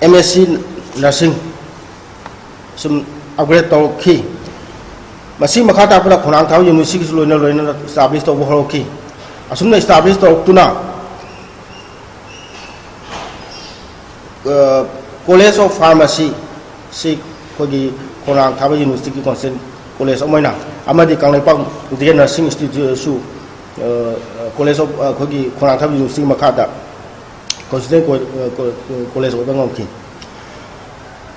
M S C Nursing ꯁꯨꯝ upgrade ꯇꯧꯔꯛꯈꯤ꯫ ꯃꯁꯤ ꯃꯈꯥ ꯇꯥꯔꯛꯄꯗ ꯈꯣꯡꯅꯥꯡ ꯊꯥꯕ universityꯒꯤꯁꯨ ꯂꯣꯏꯅ ꯂꯣꯏꯅꯅ establish ꯇꯧꯕ ꯍꯧꯔꯛꯈꯤ꯫ ꯑꯁꯨꯝꯅ establish ꯇꯧꯔꯛꯇꯨꯅ ꯑ, College of Pharmacy ꯁꯤ ꯑꯩꯈꯣꯏꯒꯤ ꯈꯣꯡꯅꯥꯡ ꯊꯥꯕ universityꯒꯤ constituent college ꯑꯃ ꯑꯣꯏꯅ, ꯑꯃꯗꯤ ꯀꯪꯂꯩꯄꯥꯛ Medical Nursing Instituteꯁꯨ, ꯑ, College of, ꯑ, ꯑꯩꯈꯣꯏꯒꯤ ꯈꯣꯡꯅꯥꯡ ꯊꯥꯕ universityꯒꯤ ꯃꯈꯥꯗ constituent co-, ꯑ, co-, college ꯑꯣꯏꯕ ꯉꯝꯈꯤ꯫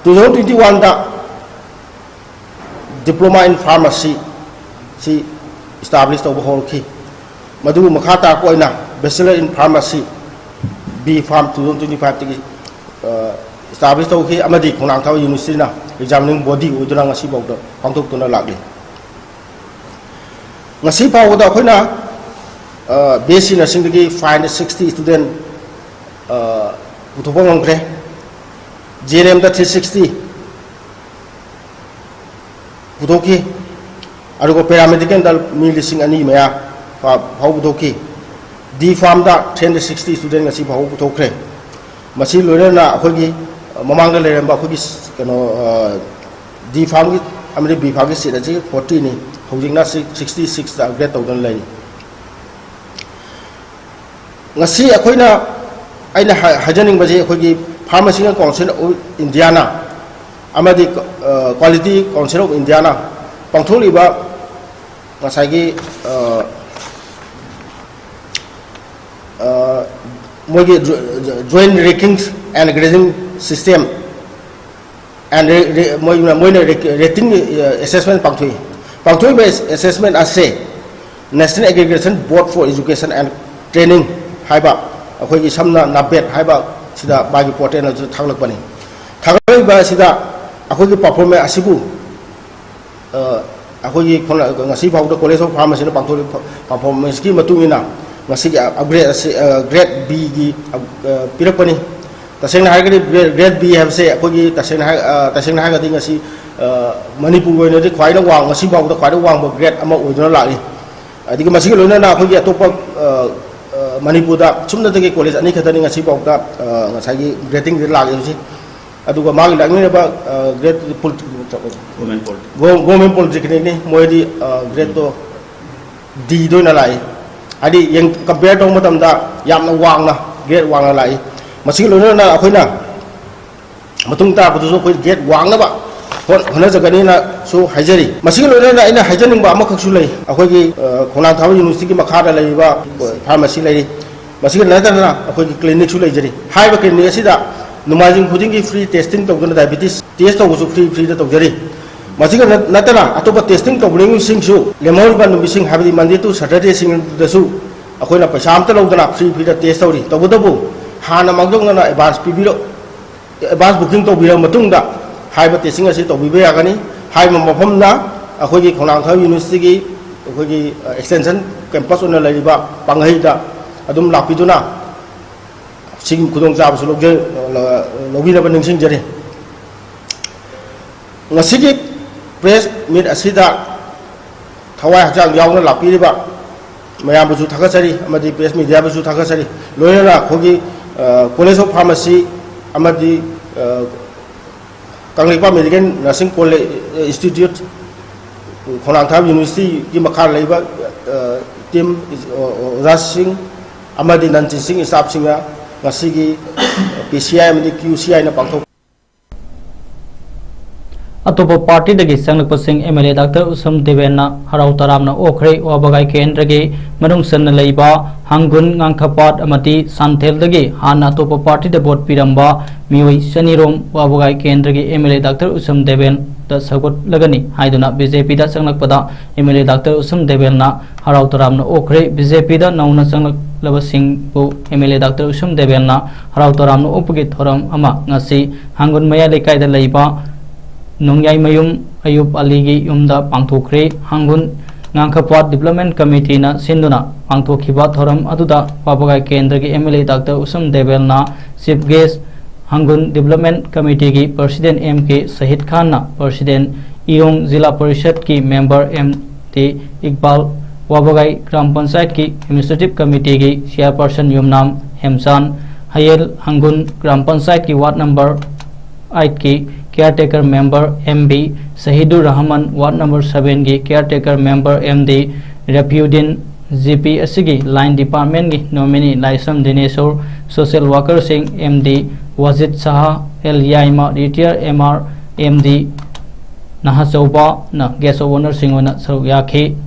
Two thousand twenty oneꯗ Diploma in Pharmacy ꯁꯤ establish ꯇꯧꯕ ꯍꯧꯔꯛꯈꯤ꯫ ꯃꯗꯨꯕꯨ ꯃꯈꯥ ꯇꯥꯔꯛꯄ ꯑꯣꯏꯅ Bachelor in Pharmacy, B Pharm two thousand twenty fiveꯇꯒꯤ, ꯑ, establish ꯇꯧꯈꯤ, ꯑꯃꯗꯤ ꯈꯣꯡꯅꯥꯡ ꯊꯥꯕ universityꯅ examining body ꯑꯣꯏꯗꯨꯅ ꯉꯁꯤ ꯐꯥꯎꯗ ꯄꯥꯡꯊꯣꯛꯇꯨꯅ ꯂꯥꯛꯂꯤ꯫ ꯉꯁꯤ ꯐꯥꯎꯕꯗ ꯑꯩꯈꯣꯏꯅ, ꯑ, B S C Nursingꯗꯒꯤ five hundred sixty student, ꯑ, ꯄꯨꯊꯣꯛꯄ ꯉꯝꯈ꯭ꯔꯦ꯫ G N Mꯗ three sixty ꯄꯨꯊꯣꯛꯈꯤ꯫ ꯑꯗꯨꯒ ꯄꯦꯔꯥꯃꯦꯗꯤꯀꯦꯜꯗ ꯃꯤ ꯂꯤꯁꯤꯡ ꯑꯅꯤ ꯃꯌꯥ ꯐꯥ-, ꯐꯥꯎꯕ ꯄꯨꯊꯣꯛꯈꯤ꯫ ꯗꯤ ꯐꯥꯔꯝꯗ three hundred sixty student ꯉꯁꯤ ꯐꯥꯎꯕ ꯄꯨꯊꯣꯛꯈ꯭ꯔꯦ꯫ ꯃꯁꯤ ꯂꯣꯏꯅꯅ ꯑꯩꯈꯣꯏꯒꯤ, ꯑ, ꯃꯃꯥꯡꯗ ꯂꯩꯔꯝꯕ ꯑꯩꯈꯣꯏꯒꯤ ꯁ-, ꯀꯩꯅꯣ, ꯑ, ꯗꯤ ꯐꯥꯔꯝꯒꯤ ꯑꯃꯗꯤ ꯕꯤ ꯐꯥꯔꯝꯒꯤ ꯁꯤꯠ ꯑꯁꯤ forty ꯅꯤ, ꯍꯧꯖꯤꯛꯅ ꯁꯤ-, sixty six ꯇ ꯑꯞꯒ꯭ꯔꯦꯗ ꯇꯧꯗꯨꯅ ꯂꯩꯔꯤ꯫ ꯉꯁꯤ ꯑꯩꯈꯣꯏꯅ, ꯑꯩꯅ ꯍꯥꯏ-, ꯍꯥꯏꯖꯅꯤꯡꯕꯁꯤ ꯑꯩꯈꯣꯏꯒꯤ Pharmaceutical Council of Indiaꯅ ꯑꯃꯗꯤ, ꯑ, Quality Council of Indiaꯅ ꯄꯥꯡꯊꯣꯛꯂꯤꯕ ꯉꯁꯥꯏꯒꯤ, ꯑ, ꯑ, ꯃꯣꯏꯒꯤ ꯖꯣ-, ꯖꯣ-, Joint Ranking and Grading System and ꯔꯦ-, ꯔꯦ-, ꯃꯣꯏꯅ, ꯃꯣꯏꯅ ꯔꯦ-, ꯔꯦꯇꯤꯡ, ꯑ, ꯑꯦꯁꯦꯁꯃꯦꯟ ꯄꯥꯡꯊꯣꯛꯏ꯫ ꯄꯥꯡꯊꯣꯛꯏꯕ ꯑꯦꯁ-, ꯑꯦꯁꯦꯁꯃꯦꯟ ꯑꯁꯦ National Aggregation Board for Education and Training ꯍꯥꯏꯕ, ꯑꯩꯈꯣꯏꯒꯤ ꯁꯝꯅ ꯅꯥꯄꯦꯠ ꯍꯥꯏꯕ ꯁꯤꯗ ꯃꯥꯒꯤ ꯄꯣꯔꯇꯦꯜ ꯑꯗꯨ ꯊꯥꯒꯠꯂꯛꯄꯅꯤ꯫ ꯊꯥꯒꯠꯂꯛꯏꯕ ꯑꯁꯤꯗ ꯑꯩꯈꯣꯏꯒꯤ ꯄꯔꯐꯣꯔꯃꯦꯟꯁ ꯑꯁꯤꯕꯨ, ꯑ, ꯑꯩꯈꯣꯏꯒꯤ ꯈꯣꯡꯅ-, ꯉꯁꯤ ꯐꯥꯎꯕꯗ College of Pharmacyꯅ ꯄꯥꯡꯊꯣꯛꯂꯤꯕ ꯄꯔꯐꯣꯔꯃꯦꯟꯁꯀꯤ ꯃꯇꯨꯡ ꯏꯟꯅ ꯉꯁꯤꯒꯤ ꯑꯞꯒ꯭ꯔꯦꯗ ꯑꯁꯤ, ꯑ, ꯒ꯭ꯔꯦꯗ ꯕꯤꯒꯤ, ꯑ, ꯄꯤꯔꯛꯄꯅꯤ꯫ ꯇꯁꯦꯡꯅ ꯍꯥꯏꯔꯒꯗꯤ ꯒ꯭ꯔꯦꯗ, ꯒ꯭ꯔꯦꯗ ꯕꯤ ꯍꯥꯏꯕꯁꯦ ꯑꯩꯈꯣꯏꯒꯤ ꯇꯁꯦꯡꯅ ꯍꯥꯏ-, ꯑ, ꯇꯁꯦꯡꯅ ꯍꯥꯏꯔꯒꯗꯤ ꯉꯁꯤ, ꯑ, ꯃꯅꯤꯄꯨꯔꯒꯤ ꯑꯣꯏꯅꯗꯤ ꯈ꯭ꯋꯥꯏꯗꯒꯤ ꯋꯥꯡ-, ꯉꯁꯤ ꯐꯥꯎꯕꯗ ꯈ꯭ꯋꯥꯏꯗꯒꯤ ꯋꯥꯡꯕ ꯒ꯭ꯔꯦꯗ ꯑꯃ ꯑꯣꯏꯗꯨꯅ ꯂꯥꯛꯂꯤ꯫ ꯑꯗꯒꯤ ꯃꯁꯤꯒꯤ ꯂꯣꯏꯅꯅ ꯑꯩꯈꯣꯏꯒꯤ ꯑꯇꯣꯞꯄ, ꯑ, ꯑ, ꯃꯅꯤꯄꯨꯔꯗ ꯁꯨꯞꯅꯇꯒꯤ ꯀꯣꯂꯦꯖ ꯑꯅꯤ ꯈꯛꯇꯅꯤ ꯉꯁꯤ ꯐꯥꯎꯗ, ꯑ, ꯉꯁꯥꯏꯒꯤ ꯒ꯭ꯔꯦꯗꯤꯡꯁꯤꯗ ꯂꯥꯛꯂꯤꯕꯁꯤ꯫ ꯑꯗꯨꯒ ꯃꯥꯒꯤ ꯂꯥꯛꯃꯤꯟꯅꯕ, uh, grade poly-, government poly- go-, government ꯄꯣꯂꯤꯇꯦꯛꯅꯤꯛꯅꯤ꯫ ꯃꯣꯏꯗꯤ, ꯑ, ꯒ꯭ꯔꯦꯗꯇꯣ ꯗꯤꯗ ꯑꯣꯏꯅ ꯂꯥꯛꯏ꯫ ꯍꯥꯏꯗꯤ ꯌꯦꯡ-, ꯀꯝꯄꯤꯌꯔ ꯇꯧꯕ ꯃꯇꯝꯗ ꯌꯥꯝꯅ ꯋꯥꯡꯅ, ꯒ꯭ꯔꯦꯗ ꯋꯥꯡꯅ ꯂꯥꯛꯏ꯫ ꯃꯁꯤꯒ ꯂꯣꯏꯅꯅ ꯑꯩꯈꯣꯏꯅ ꯃꯇꯨꯡ ꯇꯥꯔꯛꯄꯗꯁꯨ ꯑꯩꯈꯣꯏ ꯒ꯭ꯔꯦꯗ ꯋꯥꯡꯅꯕ ꯍꯣꯠ-, ꯍꯣꯠꯅꯖꯒꯅꯤꯅꯁꯨ ꯍꯥꯏꯖꯔꯤ꯫ ꯃꯁꯤꯒ ꯂꯣꯏꯅꯅ ꯑꯩꯅ ꯍꯥꯏꯖꯅꯤꯡꯕ ꯑꯃꯈꯛꯁꯨ ꯂꯩ꯫ ꯑꯩꯈꯣꯏꯒꯤ, ꯑ, ꯈꯣꯡꯅꯥꯡ ꯊꯥꯕ ꯌꯨꯅꯤꯚꯔꯁꯤꯇꯤꯒꯤ ꯃꯈꯥꯗ ꯂꯩꯔꯤꯕ ꯐꯥꯔꯃꯥꯁꯤ ꯂꯩꯔꯤ꯫ ꯃꯁꯤꯒ ꯅꯠꯇꯅ ꯑꯩꯈꯣꯏꯒꯤ ꯀ꯭ꯂꯤꯅꯤꯛꯁꯨ ꯂꯩꯖꯔꯤ꯫ ꯍꯥꯏꯔꯤꯕ ꯀ꯭ꯂꯤꯅꯤꯛ ꯑꯁꯤꯗ ꯅꯣꯡꯃꯥꯏꯖꯤꯡ ꯈꯨꯗꯤꯡꯒꯤ ꯐ꯭ꯔꯤ ꯇꯦꯁꯇꯤꯡ ꯇꯧꯗꯨꯅ ꯗꯥꯏꯕꯦꯇꯤꯁ ꯇꯦꯁ ꯇꯧꯕꯁꯨ ꯐ꯭ꯔꯤ, ꯐ꯭ꯔꯤꯗ ꯇꯧꯖꯔꯤ꯫ ꯃꯁꯤꯒ ꯅꯠ-, ꯅꯠꯇꯅ ꯑꯇꯣꯞꯄ ꯇꯦꯁꯇꯤꯡ ꯇꯧꯕꯤꯅꯤꯡꯕꯁꯤꯡꯁꯨ ꯂꯦꯝꯍꯧꯔꯤꯕ ꯅꯨꯃꯤꯠꯁꯤꯡ, ꯍꯥꯏꯕꯗꯤ ꯃꯟꯗꯦ ꯇꯨ ꯁꯇꯔꯗꯦꯁꯤꯡꯗꯁꯨ ꯑꯩꯈꯣꯏꯅ ꯄꯩꯁꯥ ꯑꯝꯇ ꯂꯧꯗꯅ ꯐ꯭ꯔꯤ, ꯐ꯭ꯔꯤꯗ ꯇꯦꯁ ꯇꯧꯔꯤ꯫ ꯇꯧꯕꯇꯕꯨ ꯍꯥꯟꯅ ꯃꯥꯡꯖꯧꯅꯅ ꯑꯦꯗꯚꯥꯟꯁ ꯄꯤꯕꯤꯔ-, ꯑꯦꯗꯚꯥꯟꯁ ꯕꯨꯀꯤꯡ ꯇꯧꯕꯤꯔꯕ ꯃꯇꯨꯡꯗ ꯍꯥꯏꯔꯤꯕ ꯇꯦꯁꯇꯤꯡ ꯑꯁꯤ ꯇꯧꯕꯤꯕ ꯌꯥꯒꯅꯤ꯫ ꯍꯥꯏꯔꯤꯕ ꯃꯐꯝꯅ ꯑꯩꯈꯣꯏꯒꯤ ꯈꯣꯡꯅꯥꯡ ꯊꯥꯕ ꯌꯨꯅꯤꯚꯔꯁꯤꯇꯤꯒꯤ ꯑꯩꯈꯣꯏꯒꯤ, ꯑ, ꯑꯦꯛꯁꯇꯦꯟꯁꯟ ꯀꯦꯝꯄꯁ ꯑꯣꯏꯅ ꯂꯩꯔꯤꯕ ꯄꯥꯡꯍꯩꯗ ꯑꯗꯨꯝ ꯂꯥꯛꯄꯤꯗꯨꯅ ꯁꯤꯒꯤ ꯈꯨꯗꯣꯡꯆꯥꯕꯁꯨ ꯂꯧꯖ-, ꯂꯧꯕꯤꯅꯕ ꯅꯤꯡꯁꯤꯡꯖꯔꯤ꯫ ꯉꯁꯤꯒꯤ ꯄ꯭ꯔꯦꯁ ꯃꯤꯠ ꯑꯁꯤꯗ ꯊꯋꯥꯏ ꯍꯛꯆꯥꯡ ꯌꯥꯎꯅ ꯂꯥꯛꯄꯤꯔꯤꯕ ꯃꯌꯥꯝꯕꯨꯁꯨ ꯊꯥꯒꯠꯆꯔꯤ, ꯑꯃꯗꯤ press media ꯕꯨꯁꯨ ꯊꯥꯒꯠꯆꯔꯤ꯫ ꯂꯣꯏꯅꯅ ꯑꯩꯈꯣꯏꯒꯤ, ꯑ, College of Pharmacy ꯑꯃꯗꯤ, ꯑ, ꯀꯪꯂꯩꯄꯥꯛ Medical Nursing College, ꯑ, Institute, ꯈꯣꯡꯅꯥꯡꯊꯥ University ꯒꯤ ꯃꯈꯥ ꯂꯩꯕ, ꯑ, team, ꯑ, ꯑꯣꯖꯥꯁꯤꯡ ꯑꯃꯗꯤ non teaching staff ꯁꯤꯡꯅ ꯉꯁꯤꯒꯤ P C I ꯑꯃꯗꯤ Q C I ꯅ ꯄꯥꯡꯊꯣꯛ ꯑꯇꯣꯞꯄ party ꯗꯒꯤ ꯆꯪꯂꯛꯄꯁꯤꯡ M L A Doctor ꯎꯁꯝ ꯗꯦꯕꯦꯟꯅ ꯍꯔꯥꯎ ꯇꯔꯥꯝꯅ ꯑꯣꯛꯈ꯭ꯔꯦ꯫ ꯋꯥꯕꯒꯥꯏ ꯀꯦꯟꯗ꯭ꯔꯒꯤ ꯃꯅꯨꯡ ꯆꯟꯅ ꯂꯩꯕ ꯍꯥꯡꯒꯨꯟ, ꯉꯥꯡꯊꯄꯥꯠ ꯑꯃꯗꯤ ꯁꯥꯟꯊꯦꯜꯗꯒꯤ ꯍꯥꯟꯅ ꯑꯇꯣꯞꯄ party ꯗ vote ꯄꯤꯔꯝꯕ ꯃꯤꯑꯣꯏ ꯆꯅꯤ ꯔꯣꯝ ꯋꯥꯕꯒꯥꯏ ꯀꯦꯟꯗ꯭ꯔꯒꯤ M L A Doctor ꯎꯁꯝ ꯗꯦꯕꯦꯟꯗ ꯁꯧꯒꯠꯂꯒꯅꯤ ꯍꯥꯏꯗꯨꯅ B J P the ꯆꯪꯂꯛꯄꯗ M L A Doctor ꯎꯁꯝ ꯗꯦꯕꯦꯟꯅ ꯍꯔꯥꯎ ꯇꯔꯥꯝꯅ ꯑꯣꯛꯈ꯭ꯔꯦ꯫ B J P ꯗ ꯅꯧꯅ ꯆꯪꯂꯛꯂꯕꯁꯤꯡꯕꯨ M L A Doctor ꯎꯁꯝ ꯗꯦꯕꯦꯟꯅ ꯍꯔꯥꯎ ꯇꯔꯥꯝꯅ ꯑꯣꯛꯄꯒꯤ ꯊꯧꯔꯝ ꯑꯃ ꯉꯁꯤ ꯍꯥꯡꯒꯨꯟ ꯃꯌꯥꯏ ꯂꯩꯀꯥꯏꯗ ꯂꯩꯕ ꯅꯣꯡꯌꯥꯏꯃꯌꯨꯝ ꯑꯌꯨꯞ ꯑꯂꯤꯒꯤ ꯌꯨꯝꯗ ꯄꯥꯡꯊꯣꯛꯈ꯭ꯔꯦ꯫ ꯍꯥꯡꯒꯨꯟ ꯉꯥꯡꯈꯄꯥꯠ Development Committee ꯅ ꯁꯤꯟꯗꯨꯅ ꯄꯥꯡꯊꯣꯛꯈꯤꯕ ꯊꯧꯔꯝ ꯑꯗꯨꯗ ꯋꯥꯕꯒꯥꯏ ꯀꯦꯟꯗ꯭ꯔꯒꯤ M L A Doctor Usham ꯗꯦꯕꯦꯜꯅ chief guest, Hangun Development Committee ꯒꯤ President M K ꯁꯍꯤꯗ ꯈꯥꯟꯅ President, ꯏꯌꯣꯡ ꯖꯤꯂꯥ ꯄꯔꯤꯁꯠꯀꯤ member M T Iqbal, Wabgai Gram ꯄꯟꯆꯥꯌꯠꯀꯤ Administrative Committee ꯒꯤ chairperson ꯌꯨꯝꯅꯥꯝ ꯍꯦꯝꯆꯥꯟ, ꯍꯌꯦꯜ ꯍꯥꯡꯒꯨꯟ ꯒ꯭ꯔꯥꯝ ꯄꯟꯆꯥꯌꯠꯀꯤ ward number eight ꯀꯤ caretaker member M B Sahidur Rahman, ward number seven ꯒꯤ caretaker member M D Rafiuddin, G P ꯑꯁꯤꯒꯤ line department ꯀꯤ nominee Laishram Dineshor, social worker ꯁꯤꯡ M D Wajid Saha, L Yaima, retired M R, M D ꯅꯍꯥꯆꯧꯕꯅ guest of honour ꯁꯤꯡ ꯑꯣꯏꯅ ꯁꯔꯨꯛ ꯌꯥꯈꯤ꯫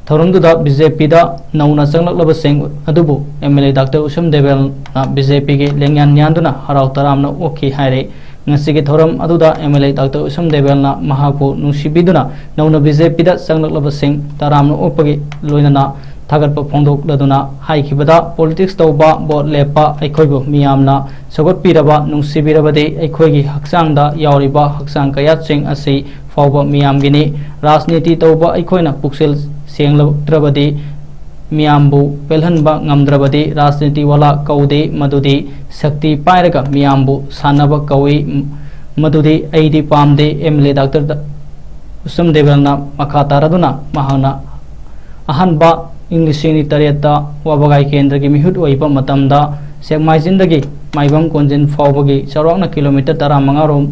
ꯊꯧꯔꯝꯗꯨꯗ B J P ꯗ ꯅꯧꯅ ꯆꯪꯂꯛꯂꯕꯁꯤꯡ ꯑꯗꯨꯕꯨ M L A Doctor Usham ꯗꯦꯕꯦꯜꯅ B J P ꯒꯤ ꯂꯦꯡꯌꯥꯟ ꯌꯥꯟꯗꯨꯅ ꯍꯔꯥꯎ ꯇꯔꯥꯝꯅ ꯑꯣꯛꯈꯤ ꯍꯥꯏꯔꯦ꯫ ꯉꯁꯤꯒꯤ ꯊꯧꯔꯝ ꯑꯗꯨꯗ M L A Doctor Usham ꯗꯦꯕꯦꯜꯅ ꯃꯍꯥꯛꯄꯨ ꯅꯨꯡꯁꯤꯕꯤꯗꯨꯅ ꯅꯧꯅ B J P ꯗ ꯆꯪꯂꯛꯂꯕꯁꯤꯡ ꯇꯔꯥꯝꯅ ꯑꯣꯛꯄꯒꯤ ꯂꯣꯏꯅꯅ ꯊꯥꯒꯠꯄ ꯐꯣꯡꯗꯣꯛꯂꯗꯨꯅ ꯍꯥꯏꯈꯤꯕꯗ, politics ꯇꯧꯕ, vote ꯂꯦꯞꯄ ꯑꯩꯈꯣꯏꯕꯨ ꯃꯤꯌꯥꯝꯅ ꯁꯧꯒꯠꯄꯤꯔꯕ, ꯅꯨꯡꯁꯤꯕꯤꯔꯕꯗꯤ ꯑꯩꯈꯣꯏꯒꯤ ꯍꯛꯆꯥꯡꯗ ꯌꯥꯎꯔꯤꯕ ꯍꯛꯆꯥꯡ ꯀꯌꯥꯠꯁꯤꯡ ꯑꯁꯤ ꯐꯥꯎꯕ ꯃꯤꯌꯥꯝꯒꯤꯅꯤ꯫ ꯔꯥꯖꯅꯤꯇꯤ ꯇꯧꯕ ꯑꯩꯈꯣꯏꯅ ꯄꯨꯛꯆꯦꯜ ꯁꯦꯡꯂꯛꯇ꯭ꯔꯕꯗꯤ, ꯃꯤꯌꯥꯝꯕꯨ ꯄꯦꯜꯍꯟꯕ ꯉꯝꯗ꯭ꯔꯕꯗꯤ, ꯔꯥꯖꯅꯤꯇꯤ ꯋꯥꯂꯥ ꯀꯧꯗꯦ, ꯃꯗꯨꯗꯤ ꯁꯛꯇꯤ ꯄꯥꯏꯔꯒ ꯃꯤꯌꯥꯝꯕꯨ ꯁꯥꯟꯅꯕ ꯀꯧꯏ꯫ ꯃꯗꯨꯗꯤ ꯑꯩꯗꯤ ꯄꯥꯝꯗꯦ꯫ M L A Doctor ꯀꯨꯁꯨꯝ ꯗꯦꯕꯦꯜꯅ ꯃꯈꯥ ꯇꯥꯔꯗꯨꯅ ꯃꯍꯥꯛꯅ ꯑꯍꯥꯟꯕ ꯏꯪ ꯂꯤꯁꯤꯡ ꯑꯅꯤ ꯇꯔꯦꯠꯇ ꯋꯥꯕꯒꯥꯏ ꯀꯦꯟꯗ꯭ꯔꯒꯤ ꯃꯤꯍꯨꯠ ꯑꯣꯏꯕ ꯃꯇꯝꯗ ꯁꯦꯛꯃꯥꯏꯖꯤꯟꯗꯒꯤ ꯃꯥꯏꯕꯝ ꯀꯣꯟꯖꯤꯟ ꯐꯥꯎꯕꯒꯤ ꯆꯥꯎꯔꯥꯛꯅ ꯀꯤꯂꯣꯃꯤꯇꯔ ꯇꯔꯥꯃꯉꯥ ꯔꯣꯝ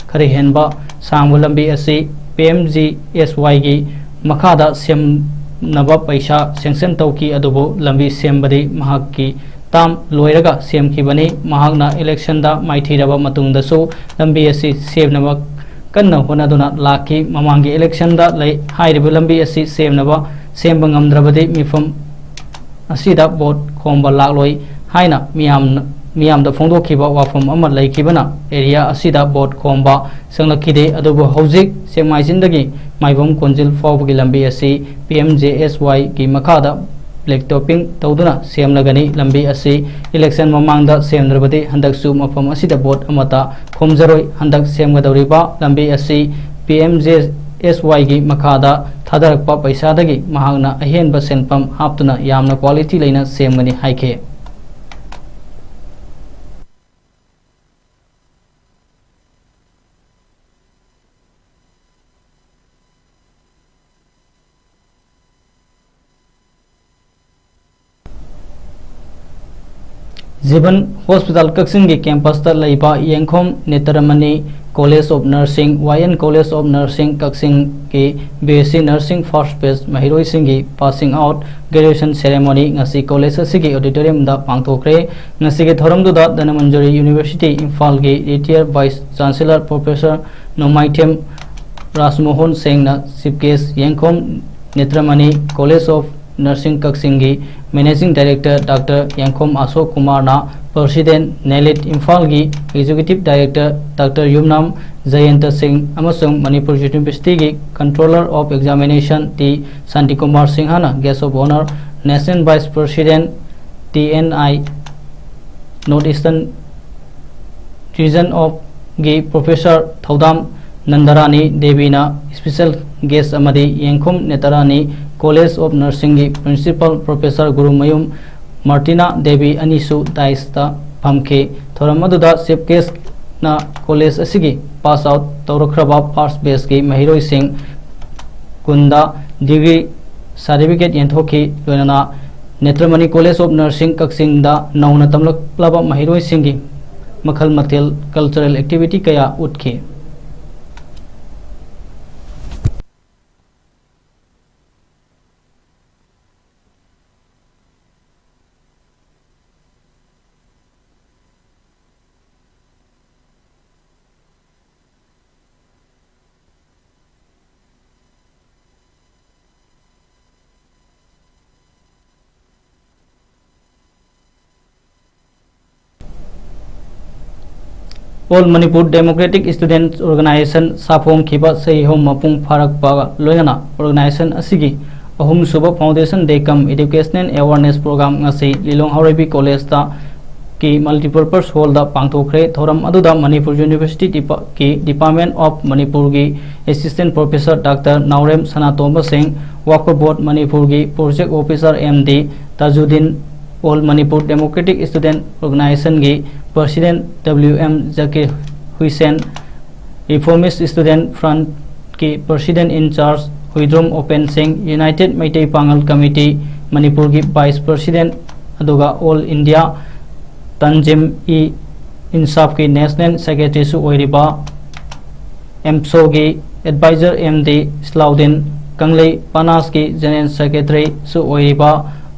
ꯈꯔ ꯍꯦꯟꯕ ꯁꯥꯡꯕ ꯂꯝꯕꯤ ꯑꯁꯤ ꯄꯤ ꯑꯦꯝ ꯖꯤ ꯑꯦꯁ ꯋꯥꯏꯒꯤ ꯃꯈꯥꯗ ꯁꯦꯝꯅꯕ ꯄꯩꯁꯥ ꯁꯦꯡꯁꯟ ꯇꯧꯈꯤ, ꯑꯗꯨꯕꯨ ꯂꯝꯕꯤ ꯁꯦꯝꯕꯗꯤ ꯃꯍꯥꯛꯀꯤ ꯇꯥꯝ ꯂꯣꯏꯔꯒ ꯁꯦꯝꯈꯤꯕꯅꯤ꯫ ꯃꯍꯥꯛꯅ ꯏꯂꯦꯛꯁꯟꯗ ꯃꯥꯏꯊꯤꯔꯕ ꯃꯇꯨꯡꯗꯁꯨ ꯂꯝꯕꯤ ꯑꯁꯤ ꯁꯦꯝꯅꯕ ꯀꯟꯅ ꯍꯣꯠꯅꯗꯨꯅ ꯂꯥꯛꯈꯤ꯫ ꯃꯃꯥꯡꯒꯤ ꯏꯂꯦꯛꯁꯟꯗ ꯂꯩ ꯍꯥꯏꯔꯤꯕ ꯂꯝꯕꯤ ꯑꯁꯤ ꯁꯦꯝꯅꯕ, ꯁꯦꯝꯕ ꯉꯝꯗ꯭ꯔꯕꯗꯤ ꯃꯤꯐꯝ ꯑꯁꯤꯗ ꯚꯣꯠ ꯈꯣꯝꯕ ꯂꯥꯛꯂꯣꯏ ꯍꯥꯏꯅ ꯃꯤꯌꯥꯝꯅ, ꯃꯤꯌꯥꯝꯗ ꯐꯣꯡꯗꯣꯛꯈꯤꯕ ꯋꯥꯐꯝ ꯑꯃ ꯂꯩꯈꯤꯕꯅ ꯑꯦꯔꯤꯌꯥ ꯑꯁꯤꯗ ꯚꯣꯠ ꯈꯣꯝꯕ ꯆꯪꯂꯛꯈꯤꯗꯦ꯫ ꯑꯗꯨꯕꯨ ꯍꯧꯖꯤꯛ ꯁꯦꯛꯃꯥꯏꯖꯤꯟꯗꯒꯤ ꯃꯥꯏꯕꯝ ꯀꯣꯟꯖꯤꯜ ꯐꯥꯎꯕꯒꯤ ꯂꯝꯕꯤ ꯑꯁꯤ ꯄꯤ ꯑꯦꯝ ꯖꯦ ꯑꯦꯁ ꯋꯥꯏꯒꯤ ꯃꯈꯥꯗ ꯕ꯭ꯂꯦꯛ ꯇꯣꯞꯄꯤꯡ ꯇꯧꯗꯨꯅ ꯁꯦꯝꯂꯒꯅꯤ꯫ ꯂꯝꯕꯤ ꯑꯁꯤ ꯏꯂꯦꯛꯁꯟ ꯃꯃꯥꯡꯗ ꯁꯦꯝꯗ꯭ꯔꯕꯗꯤ ꯍꯟꯗꯛꯁꯨ ꯃꯐꯝ ꯑꯁꯤꯗ ꯚꯣꯠ ꯑꯃꯠꯇ ꯈꯣꯝꯖꯔꯣꯏ꯫ ꯍꯟꯗꯛ ꯁꯦꯝꯒꯗꯧꯔꯤꯕ ꯂꯝꯕꯤ ꯑꯁꯤ ꯄꯤ ꯑꯦꯝ ꯖꯦ ꯑꯦꯁ ꯋꯥꯏꯒꯤ ꯃꯈꯥꯗ ꯊꯥꯗꯔꯛꯄ ꯄꯩꯁꯥꯗꯒꯤ ꯃꯍꯥꯛꯅ ꯑꯍꯦꯟꯕ ꯁꯦꯟꯐꯝ ꯍꯥꯞꯇꯨꯅ ꯌꯥꯝꯅ ꯀ꯭ꯋꯥꯂꯤꯇꯤ ꯂꯩꯅ ꯁꯦꯝꯒꯅꯤ ꯍꯥꯏꯈꯤ꯫ ꯖꯤꯕꯟ ꯍꯣꯁꯄꯤꯇꯥꯜ ꯀꯛꯆꯤꯡꯒꯤ ꯀꯦꯝꯄꯁꯇ ꯂꯩꯕ Yengkhom Netramani college of nursing, Y N college of nursing ꯀꯛꯆꯤꯡꯒꯤ B S C nursing first batch ꯃꯍꯩꯔꯣꯏꯁꯤꯡꯒꯤ ꯄꯥꯁꯤꯡ ꯑꯥꯎꯠ ꯒ꯭ꯔꯦꯖꯨꯑꯦꯁꯟ ꯁꯦꯔꯦꯃꯣꯅꯤ ꯉꯁꯤ ꯀꯣꯂꯦꯖ ꯑꯁꯤꯒꯤ ꯑꯣꯗꯤꯇꯣꯔꯤꯌꯝꯗ ꯄꯥꯡꯊꯣꯛꯈ꯭ꯔꯦ꯫ ꯉꯁꯤꯒꯤ ꯊꯧꯔꯝꯗꯨꯗ ꯙꯅꯃꯟꯖꯨꯔꯤ ꯌꯨꯅꯤꯚꯔꯁꯤꯇꯤ ꯏꯝꯐꯥꯜꯒꯤ retired vice chancellor professor Nongmaithem Rajmohan ꯁꯦꯡꯅ ꯆꯤꯐ ꯒꯦꯁ, ꯌꯦꯡꯈꯣꯝ ꯅꯦꯇ꯭ꯔꯃꯅꯤ ꯀꯣꯂꯦꯖ ꯑꯣꯐ ꯅꯔꯁꯤꯡ ꯀꯛꯆꯤꯡꯒꯤ ꯃꯦꯅꯦꯖꯤꯡ ꯗꯥꯏꯔꯦꯛꯇꯔ ꯗꯥꯛꯇꯔ ꯌꯦꯡꯈꯣꯝ ꯑꯁꯣꯛ ꯀꯨꯃꯥꯔꯅ, ꯄ꯭ꯔꯁꯤꯗꯦꯟ ꯅꯦꯂꯤꯠ ꯏꯝꯐꯥꯜꯒꯤ executive director doctor Yumnam Jayanta Singh ꯑꯃꯁꯨꯡ ꯃꯅꯤꯄꯨꯔ ꯌꯨꯅꯤꯚꯔꯁꯤꯇꯤꯒꯤ controller of examination T Shantikumar ꯁꯤꯡꯍꯅ guests of honour, national vice president T N A north eastern region of ꯒꯤ ꯄ꯭ꯔꯣꯐꯦꯁꯔ ꯊꯧꯗꯥꯝ ꯅꯟꯗꯔꯥꯅꯤ ꯗꯦꯕꯤꯅ ꯏꯁꯄꯤꯁꯦꯜ ꯒꯦꯁ ꯑꯃꯗꯤ ꯌꯦꯡꯈꯨꯝ ꯅꯦꯇꯔꯥꯅꯤ ꯀꯣꯂꯦꯖ ꯑꯣꯐ ꯅꯔꯁꯤꯡꯒꯤ ꯄ꯭ꯔꯤꯟꯁꯤꯄꯥꯜ ꯄ꯭ꯔꯣꯐꯦꯁꯔ ꯒꯨꯔꯨꯃꯌꯨꯝ ꯃꯥꯔꯇꯤꯅꯥ ꯗꯦꯕꯤ ꯑꯅꯤꯁꯨ ꯗꯥꯏꯁꯇ ꯐꯝꯈꯤ꯫ ꯊꯧꯔꯝ ꯑꯗꯨꯗ ꯆꯤꯐ ꯒꯦꯁ ꯅ ꯀꯣꯂꯦꯖ ꯑꯁꯤꯒꯤ ꯄꯥꯁ ꯑꯥꯎꯠ ꯇꯧꯔꯛꯈ꯭ꯔꯕ ꯐꯥꯔꯁ ꯕꯦꯆꯀꯤ ꯃꯍꯩꯔꯣꯏꯁꯤꯡ ꯀꯨꯟꯗ ꯗꯤꯒ꯭ꯔꯤ ꯁꯥꯔꯇꯤꯐꯤꯀꯦꯠ ꯌꯦꯟꯊꯣꯛꯈꯤ꯫ ꯂꯣꯏꯅꯅ ꯅꯦꯇ꯭ꯔꯃꯅꯤ ꯀꯣꯂꯦꯖ ꯑꯣꯐ ꯅꯔꯁꯤꯡ ꯀꯛꯆꯤꯡꯗ ꯅꯧꯅ ꯇꯝꯂꯛꯂꯕ ꯃꯍꯩꯔꯣꯏꯁꯤꯡꯒꯤ ꯃꯈꯜ ꯃꯊꯦꯜ ꯀꯜꯆꯔꯦꯜ ꯑꯦꯛꯇꯤꯚꯤꯇꯤ ꯀꯌꯥ ꯎꯠꯈꯤ꯫ All Manipur Democratic Students Organization ꯁꯥꯐꯣꯡꯈꯤꯕ ꯆꯍꯤ ꯑꯍꯨꯝ ꯃꯄꯨꯡ ꯐꯥꯔꯛꯄꯒ ꯂꯣꯏꯅꯅ organization ꯑꯁꯤꯒꯤ ꯑꯍꯨꯝꯁꯨꯕ Foundation Day cum Educational Awareness Program ꯉꯁꯤ ꯂꯤꯂꯣꯡ ꯍꯥꯎꯔꯩꯕꯤ ꯀꯣꯂꯦꯖꯇ ꯀꯤ Multipurpose Hall ꯗ ꯄꯥꯡꯊꯣꯛꯈ꯭ꯔꯦ꯫ ꯊꯧꯔꯝ ꯑꯗꯨꯗ ꯃꯅꯤꯄꯨꯔ ꯌꯨꯅꯤꯚꯔꯁꯤꯇꯤ ꯗꯤꯄꯥ-, ꯀꯤ Department of ꯃꯅꯤꯄꯨꯔꯒꯤ Assistant Professor Doctor ꯅꯥꯎꯔꯦꯝ ꯁꯅꯥꯇꯣꯝꯕ ꯁꯤꯡ, Worker Board ꯃꯅꯤꯄꯨꯔꯒꯤ Project Officer M D ꯇꯥꯖꯨꯗꯤꯟ, All Manipur Democratic Student Organization ꯒꯤ President W M ꯖꯀꯤꯔ ꯍꯨꯏꯁꯦꯟ, Reformist Student Front ꯀꯤ President in Charge Huidrom open ꯁꯤꯡ, United ꯃꯩꯇꯩ ꯄꯥꯉꯜ ꯀꯃꯤꯇꯤ ꯃꯅꯤꯄꯨꯔꯒꯤ Vice President, ꯑꯗꯨꯒ All India ꯇꯟꯖꯤꯝ E ꯏꯟꯁꯥꯐꯀꯤ National Secretary ꯁꯨ ꯑꯣꯏꯔꯤꯕ ꯑꯦꯝꯁꯣꯒꯤ Advisor M D ꯏꯁꯂꯥꯎꯗꯤꯟ, ꯀꯪꯂꯩ ꯄꯥꯅꯥꯁꯀꯤ General Secretary ꯁꯨ ꯑꯣꯏꯔꯤꯕ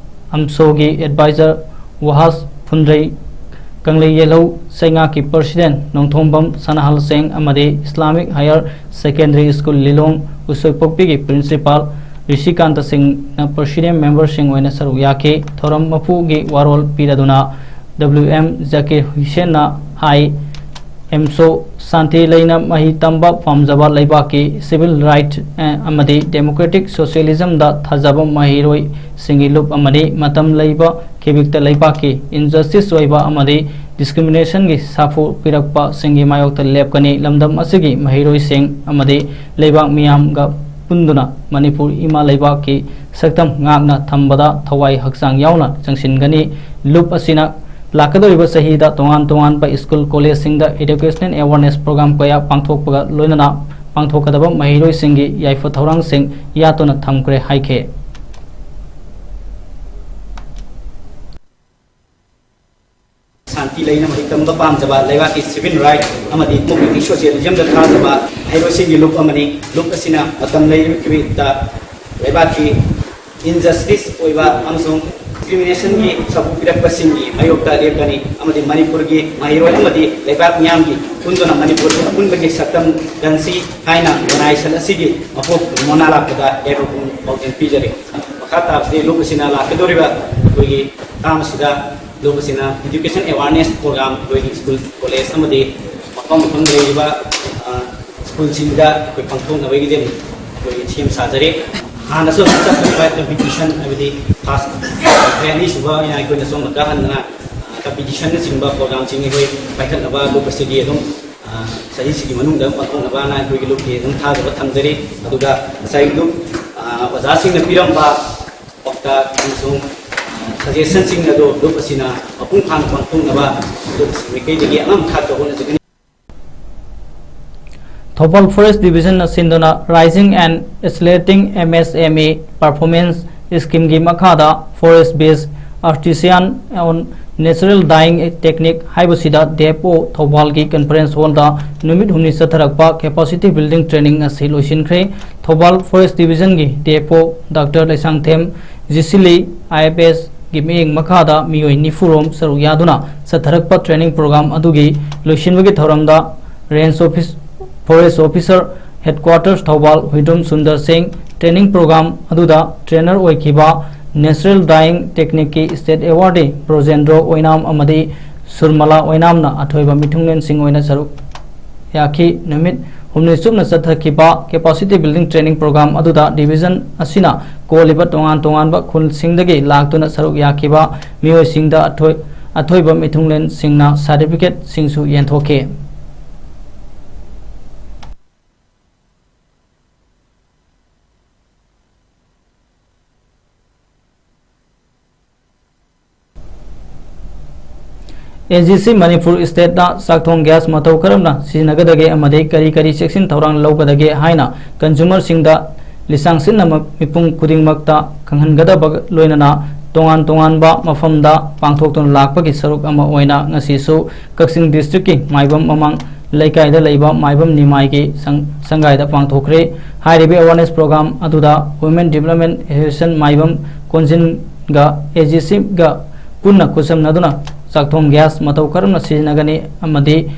ꯑꯦꯝꯁꯣꯒꯤ Advisor ꯋꯥꯍꯥꯁ ꯐꯨꯟꯗ꯭ꯔꯩ, ꯀꯪꯂꯩ ꯌꯦꯜꯍꯧ ꯆꯩꯉꯥꯛꯀꯤ President Nongthombam ꯁꯅꯥꯍꯜ ꯁꯤꯡ ꯑꯃꯗꯤ Islamic Higher Secondary School ꯂꯤꯂꯣꯡ ꯎꯁꯣꯏꯄꯣꯛꯄꯤꯒꯤ Principal ꯔꯤꯁꯤꯀꯥꯟꯇ ꯁꯤꯡꯅ President member ꯁꯤꯡ ꯑꯣꯏꯅ ꯁꯔꯨꯛ ꯌꯥꯈꯤ꯫ ꯊꯧꯔꯝ ꯃꯄꯨꯒꯤ ꯋꯥꯔꯣꯜ ꯄꯤꯔꯗꯨꯅ W M ꯖꯀꯤꯔ ꯍꯨꯏꯁꯦꯟꯅ ꯍꯥꯏ, ꯑꯦꯝꯁꯣ ꯁꯥꯟꯇꯤ ꯂꯩꯅ ꯃꯍꯩ ꯇꯝꯕ ꯄꯥꯝꯖꯕ ꯂꯩꯕꯥꯛꯀꯤ civil right, ꯑꯦ, ꯑꯃꯗꯤ democratic socialism ꯗ ꯊꯥꯖꯕ ꯃꯍꯩꯔꯣꯏꯁꯤꯡꯒꯤ ꯂꯨꯞ ꯑꯃꯅꯤ꯫ ꯃꯇꯝ ꯂꯩꯕ ꯈꯤꯕꯤꯛꯇ ꯂꯩꯕꯥꯛꯀꯤ injustice ꯑꯣꯏꯕ ꯑꯃꯗꯤ discrimination ꯒꯤ ꯁꯥꯐꯨ ꯄꯤꯔꯛꯄꯁꯤꯡꯒꯤ ꯃꯥꯌꯣꯛꯇ ꯂꯦꯞꯀꯅꯤ꯫ ꯂꯝꯗꯝ ꯑꯁꯤꯒꯤ ꯃꯍꯩꯔꯣꯏꯁꯤꯡ ꯑꯃꯗꯤ ꯂꯩꯕꯥꯛ ꯃꯤꯌꯥꯝꯒ ꯄꯨꯟꯗꯨꯅ ꯃꯅꯤꯄꯨꯔ ꯏꯃꯥ ꯂꯩꯕꯥꯛꯀꯤ ꯁꯛꯇꯝ ꯉꯥꯛꯅ ꯊꯝꯕꯗ ꯊꯋꯥꯏ ꯍꯛꯆꯥꯡ ꯌꯥꯎꯅ ꯆꯪꯁꯤꯟꯒꯅꯤ꯫ ꯂꯨꯞ ꯑꯁꯤꯅ ꯂꯥꯛꯀꯗꯧꯔꯤꯕ ꯆꯍꯤꯗ ꯇꯣꯉꯥꯟ ꯇꯣꯉꯥꯟꯕ ꯁ꯭ꯀꯨꯜ ꯀꯣꯂꯦꯖꯁꯤꯡꯗ educational awareness program ꯀꯌꯥ ꯄꯥꯡꯊꯣꯛꯄꯒ ꯂꯣꯏꯅꯅ ꯄꯥꯡꯊꯣꯛꯀꯗꯕ ꯃꯍꯩꯔꯣꯏꯁꯤꯡꯒꯤ ꯌꯥꯏꯐ ꯊꯧꯔꯥꯡꯁꯤꯡ ꯌꯥꯠꯇꯨꯅ ꯊꯝꯈ꯭ꯔꯦ ꯍꯥꯏꯈꯤ꯫ ꯁꯥꯟꯇꯤ ꯂꯩꯅ ꯃꯍꯩ ꯇꯝꯕ ꯄꯥꯝꯖꯕ, ꯂꯩꯕꯥꯛꯀꯤ civil right ꯑꯃꯗꯤ democratic socialismꯗ ꯊꯥꯖꯕ ꯃꯍꯩꯔꯣꯏꯁꯤꯡꯒꯤ ꯂꯨꯞ ꯑꯃꯅꯤ꯫ ꯂꯨꯞ ꯑꯁꯤꯅ ꯃꯇꯝ ꯂꯩꯔꯤꯕ ꯈꯨꯗꯤꯡꯗ ꯂꯩꯕꯥꯛꯀꯤ injustice ꯑꯣꯏꯕ ꯑꯃꯁꯨꯡ discriminationꯒꯤ ꯁꯥꯐꯨ ꯄꯤꯔꯛꯄꯁꯤꯡꯒꯤ ꯃꯥꯌꯣꯛꯇ ꯂꯦꯞꯀꯅꯤ ꯑꯃꯗꯤ ꯃꯅꯤꯄꯨꯔꯒꯤ ꯃꯍꯩꯔꯣꯏ ꯑꯃꯗꯤ ꯂꯩꯕꯥꯛ ꯃꯤꯌꯥꯝꯒꯤ ꯄꯨꯟꯗꯨꯅ ꯃꯅꯤꯄꯨꯔꯒꯤ ꯑꯄꯨꯟꯕꯒꯤ ꯁꯛꯇꯝ ꯀꯟꯁꯤ ꯍꯥꯏꯅ ꯈꯨꯟꯅꯥꯏ ꯁꯟ ꯑꯁꯤꯒꯤ ꯃꯄꯣꯛ ꯃꯅꯥ ꯂꯥꯛꯄꯗ ꯌꯥꯏꯐ ꯄꯥꯎꯖꯦꯜ ꯄꯤꯖꯔꯤ꯫ ꯃꯈꯥ ꯇꯥꯕꯁꯤꯗꯤ ꯂꯨꯞ ꯑꯁꯤꯅ ꯂꯥꯛꯀꯗꯧꯔꯤꯕ ꯑꯩꯈꯣꯏꯒꯤ ꯇꯥꯝ ꯑꯁꯤꯗ ꯂꯨꯞ ꯑꯁꯤꯅ education awareness program ꯑꯩꯈꯣꯏꯒꯤ ꯁ꯭ꯀꯨꯜ ꯀꯣꯂꯦꯖ ꯑꯃꯗꯤ ꯃꯐꯝ ꯃꯐꯝꯗ ꯂꯩꯔꯤꯕ, ꯑ, ꯁ꯭ꯀꯨꯜꯁꯤꯡꯗ ꯑꯩꯈꯣꯏ ꯄꯥꯡꯊꯣꯛꯅꯕꯒꯤꯗꯃꯛ ꯑꯩꯈꯣꯏ ꯁꯦꯝ ꯁꯥꯖꯔꯤ꯫ ꯍꯥꯟꯅꯁꯨ ꯑꯗꯨꯝ ꯆꯠꯊꯔꯤꯕ competition ꯍꯥꯏꯕꯗꯤ class ꯑꯅꯤꯁꯨꯕ ꯑꯣꯏꯅ ꯑꯩꯈꯣꯏꯅ ꯁꯣꯝꯗ ꯀꯥꯍꯟꯗꯅ, ꯑ, competitionꯅꯆꯤꯡꯕ programꯁꯤꯡ ꯑꯩꯈꯣꯏ ꯄꯥꯏꯈꯠꯅꯕ ꯂꯨꯞ ꯑꯁꯤꯒꯤ ꯑꯗꯨꯝ, ꯑ, ꯆꯍꯤꯁꯤꯒꯤ ꯃꯅꯨꯡꯗ ꯄꯥꯡꯊꯣꯛꯅꯕꯅ ꯑꯩꯈꯣꯏꯒꯤ ꯂꯨꯞꯀꯤ ꯑꯗꯨꯝ ꯊꯥꯖꯕ ꯊꯝꯖꯔꯤ꯫ ꯑꯗꯨꯒ ꯉꯁꯥꯏꯒꯤ ꯂꯨꯞ, ꯑ, ꯑꯣꯖꯥꯁꯤꯡꯅ ꯄꯤꯔꯝꯕ ꯄꯥꯎꯇꯥꯛ ꯑꯃꯁꯨꯡ, ꯑ, suggestionꯁꯤꯡ ꯑꯗꯨ ꯂꯨꯞ ꯑꯁꯤꯅ ꯃꯄꯨꯡ ꯐꯥꯅ ꯄꯥꯡꯊꯣꯛꯅꯕ ꯂꯨꯞ ꯑꯁꯤ ꯃꯥꯏꯀꯩꯗꯒꯤ ꯑꯉꯝ ꯊꯥꯛꯇ ꯍꯣꯠꯅꯖꯒꯅꯤ꯫ ꯊꯧꯕꯥꯜ Forest Divisionꯅ ꯁꯤꯟꯗꯨꯅ Rising and Accelerating MSME Performance Schemeꯒꯤ ꯃꯈꯥꯗ Forest Based Artisan on Natural Dyeing Technique ꯍꯥꯏꯕꯁꯤꯗ DFO ꯊꯧꯕꯥꯜꯒꯤ conference hallꯗ ꯅꯨꯃꯤꯠ ꯍꯨꯝꯅꯤ ꯆꯠꯊꯔꯛꯄ capacity building training ꯑꯁꯤ ꯂꯣꯏꯁꯤꯟꯈ꯭ꯔꯦ꯫ Thoubal Forest Divisionꯒꯤ DFO Doctor Leishangthem ꯖꯤꯁꯤꯂꯤ IFSꯒꯤ ꯃꯤꯠꯌꯦꯡ ꯃꯈꯥꯗ ꯃꯤꯑꯣꯏ ꯅꯤꯐꯨ ꯔꯣꯝ ꯁꯔꯨꯛ ꯌꯥꯗꯨꯅ ꯆꯠꯊꯔꯛꯄ training program ꯑꯗꯨꯒꯤ ꯂꯣꯏꯁꯤꯟꯕꯒꯤ ꯊꯧꯔꯝꯗ Range Office, Forest Officer, Headquarters Thoubal Huidrom Sundar ꯁꯤꯡ, training program ꯑꯗꯨꯗ trainer ꯑꯣꯏꯈꯤꯕ Natural Dyeing Techniqueꯀꯤ State Awardee ꯕ꯭ꯔꯣꯖꯦꯟꯗ꯭ꯔꯣ ꯑꯣꯏꯅꯥꯝ ꯑꯃꯗꯤ ꯁꯨꯔꯃꯂꯥ ꯑꯣꯏꯅꯥꯝꯅ ꯑꯊꯣꯏꯕ ꯃꯤꯊꯨꯡꯂꯦꯟꯁꯤꯡ ꯑꯣꯏꯅ ꯁꯔꯨꯛ ꯌꯥꯈꯤ꯫ ꯅꯨꯃꯤꯠ ꯍꯨꯝꯅꯤ ꯆꯨꯞꯅ ꯆꯠꯊꯈꯤꯕ capacity building training program ꯑꯗꯨꯗ division ꯑꯁꯤꯅ ꯀꯣꯜꯂꯤꯕ ꯇꯣꯉꯥꯟ ꯇꯣꯉꯥꯟꯕ ꯈꯨꯜꯁꯤꯡꯗꯒꯤ ꯂꯥꯛꯇꯨꯅ ꯁꯔꯨꯛ ꯌꯥꯈꯤꯕ ꯃꯤꯑꯣꯏꯁꯤꯡꯗ ꯑꯊꯣꯏ-, ꯑꯊꯣꯏꯕ ꯃꯤꯊꯨꯡꯂꯦꯟꯁꯤꯡꯅ certificateꯁꯤꯡꯁꯨ ꯌꯦꯟꯊꯣꯛꯈꯤ꯫ A G C Manipur ꯁ꯭ꯇꯦꯠꯇ ꯆꯥꯛꯊꯣꯡ gas ꯃꯇꯧ ꯀꯔꯝꯅ ꯁꯤꯖꯤꯟꯅꯒꯗꯒꯦ ꯑꯃꯗꯤ ꯀꯔꯤ ꯀꯔꯤ ꯆꯦꯛꯁꯤꯟ ꯊꯧꯔꯥꯡ ꯂꯧꯒꯗꯒꯦ ꯍꯥꯏꯅ ꯀꯟꯖꯨꯃꯔꯁꯤꯡꯗ ꯂꯤꯆꯥꯡꯁꯤꯟꯅ ꯃꯤꯄꯨꯝ ꯈꯨꯗꯤꯡꯃꯛꯇ ꯈꯪꯍꯟꯒꯗꯕꯒ ꯂꯣꯏꯅꯅ ꯇꯣꯉꯥꯟ ꯇꯣꯉꯥꯟꯕ ꯃꯐꯝꯗ ꯄꯥꯡꯊꯣꯛꯇꯨꯅ ꯂꯥꯛꯄꯒꯤ ꯁꯔꯨꯛ ꯑꯃ ꯑꯣꯏꯅ ꯉꯁꯤꯁꯨ ꯀꯛꯆꯤꯡ ꯗꯤꯁꯇ꯭ꯔꯤꯛꯀꯤ ꯃꯥꯏꯕꯝ ꯃꯃꯥꯡ ꯂꯩꯀꯥꯏꯗ ꯂꯩꯕ ꯃꯥꯏꯕꯝ ꯅꯤꯃꯥꯏꯒꯤ ꯁꯪ-, ꯁꯪꯒꯥꯏꯗ ꯄꯥꯡꯊꯣꯛꯈ꯭ꯔꯦ꯫ ꯍꯥꯏꯔꯤꯕ awareness program ꯑꯗꯨꯗ Women Development Association ꯃꯥꯏꯕꯝ ꯀꯣꯟꯖꯤꯟꯒ ꯑꯦ ꯖꯤ ꯁꯤꯒ ꯄꯨꯟꯅ ꯈꯨꯠꯁꯝꯅꯗꯨꯅ ꯆꯥꯛꯊꯣꯡ ꯒ꯭ꯌꯥꯁ ꯃꯇꯧ ꯀꯔꯝꯅ ꯁꯤꯖꯤꯟꯅꯒꯅꯤ ꯑꯃꯗꯤ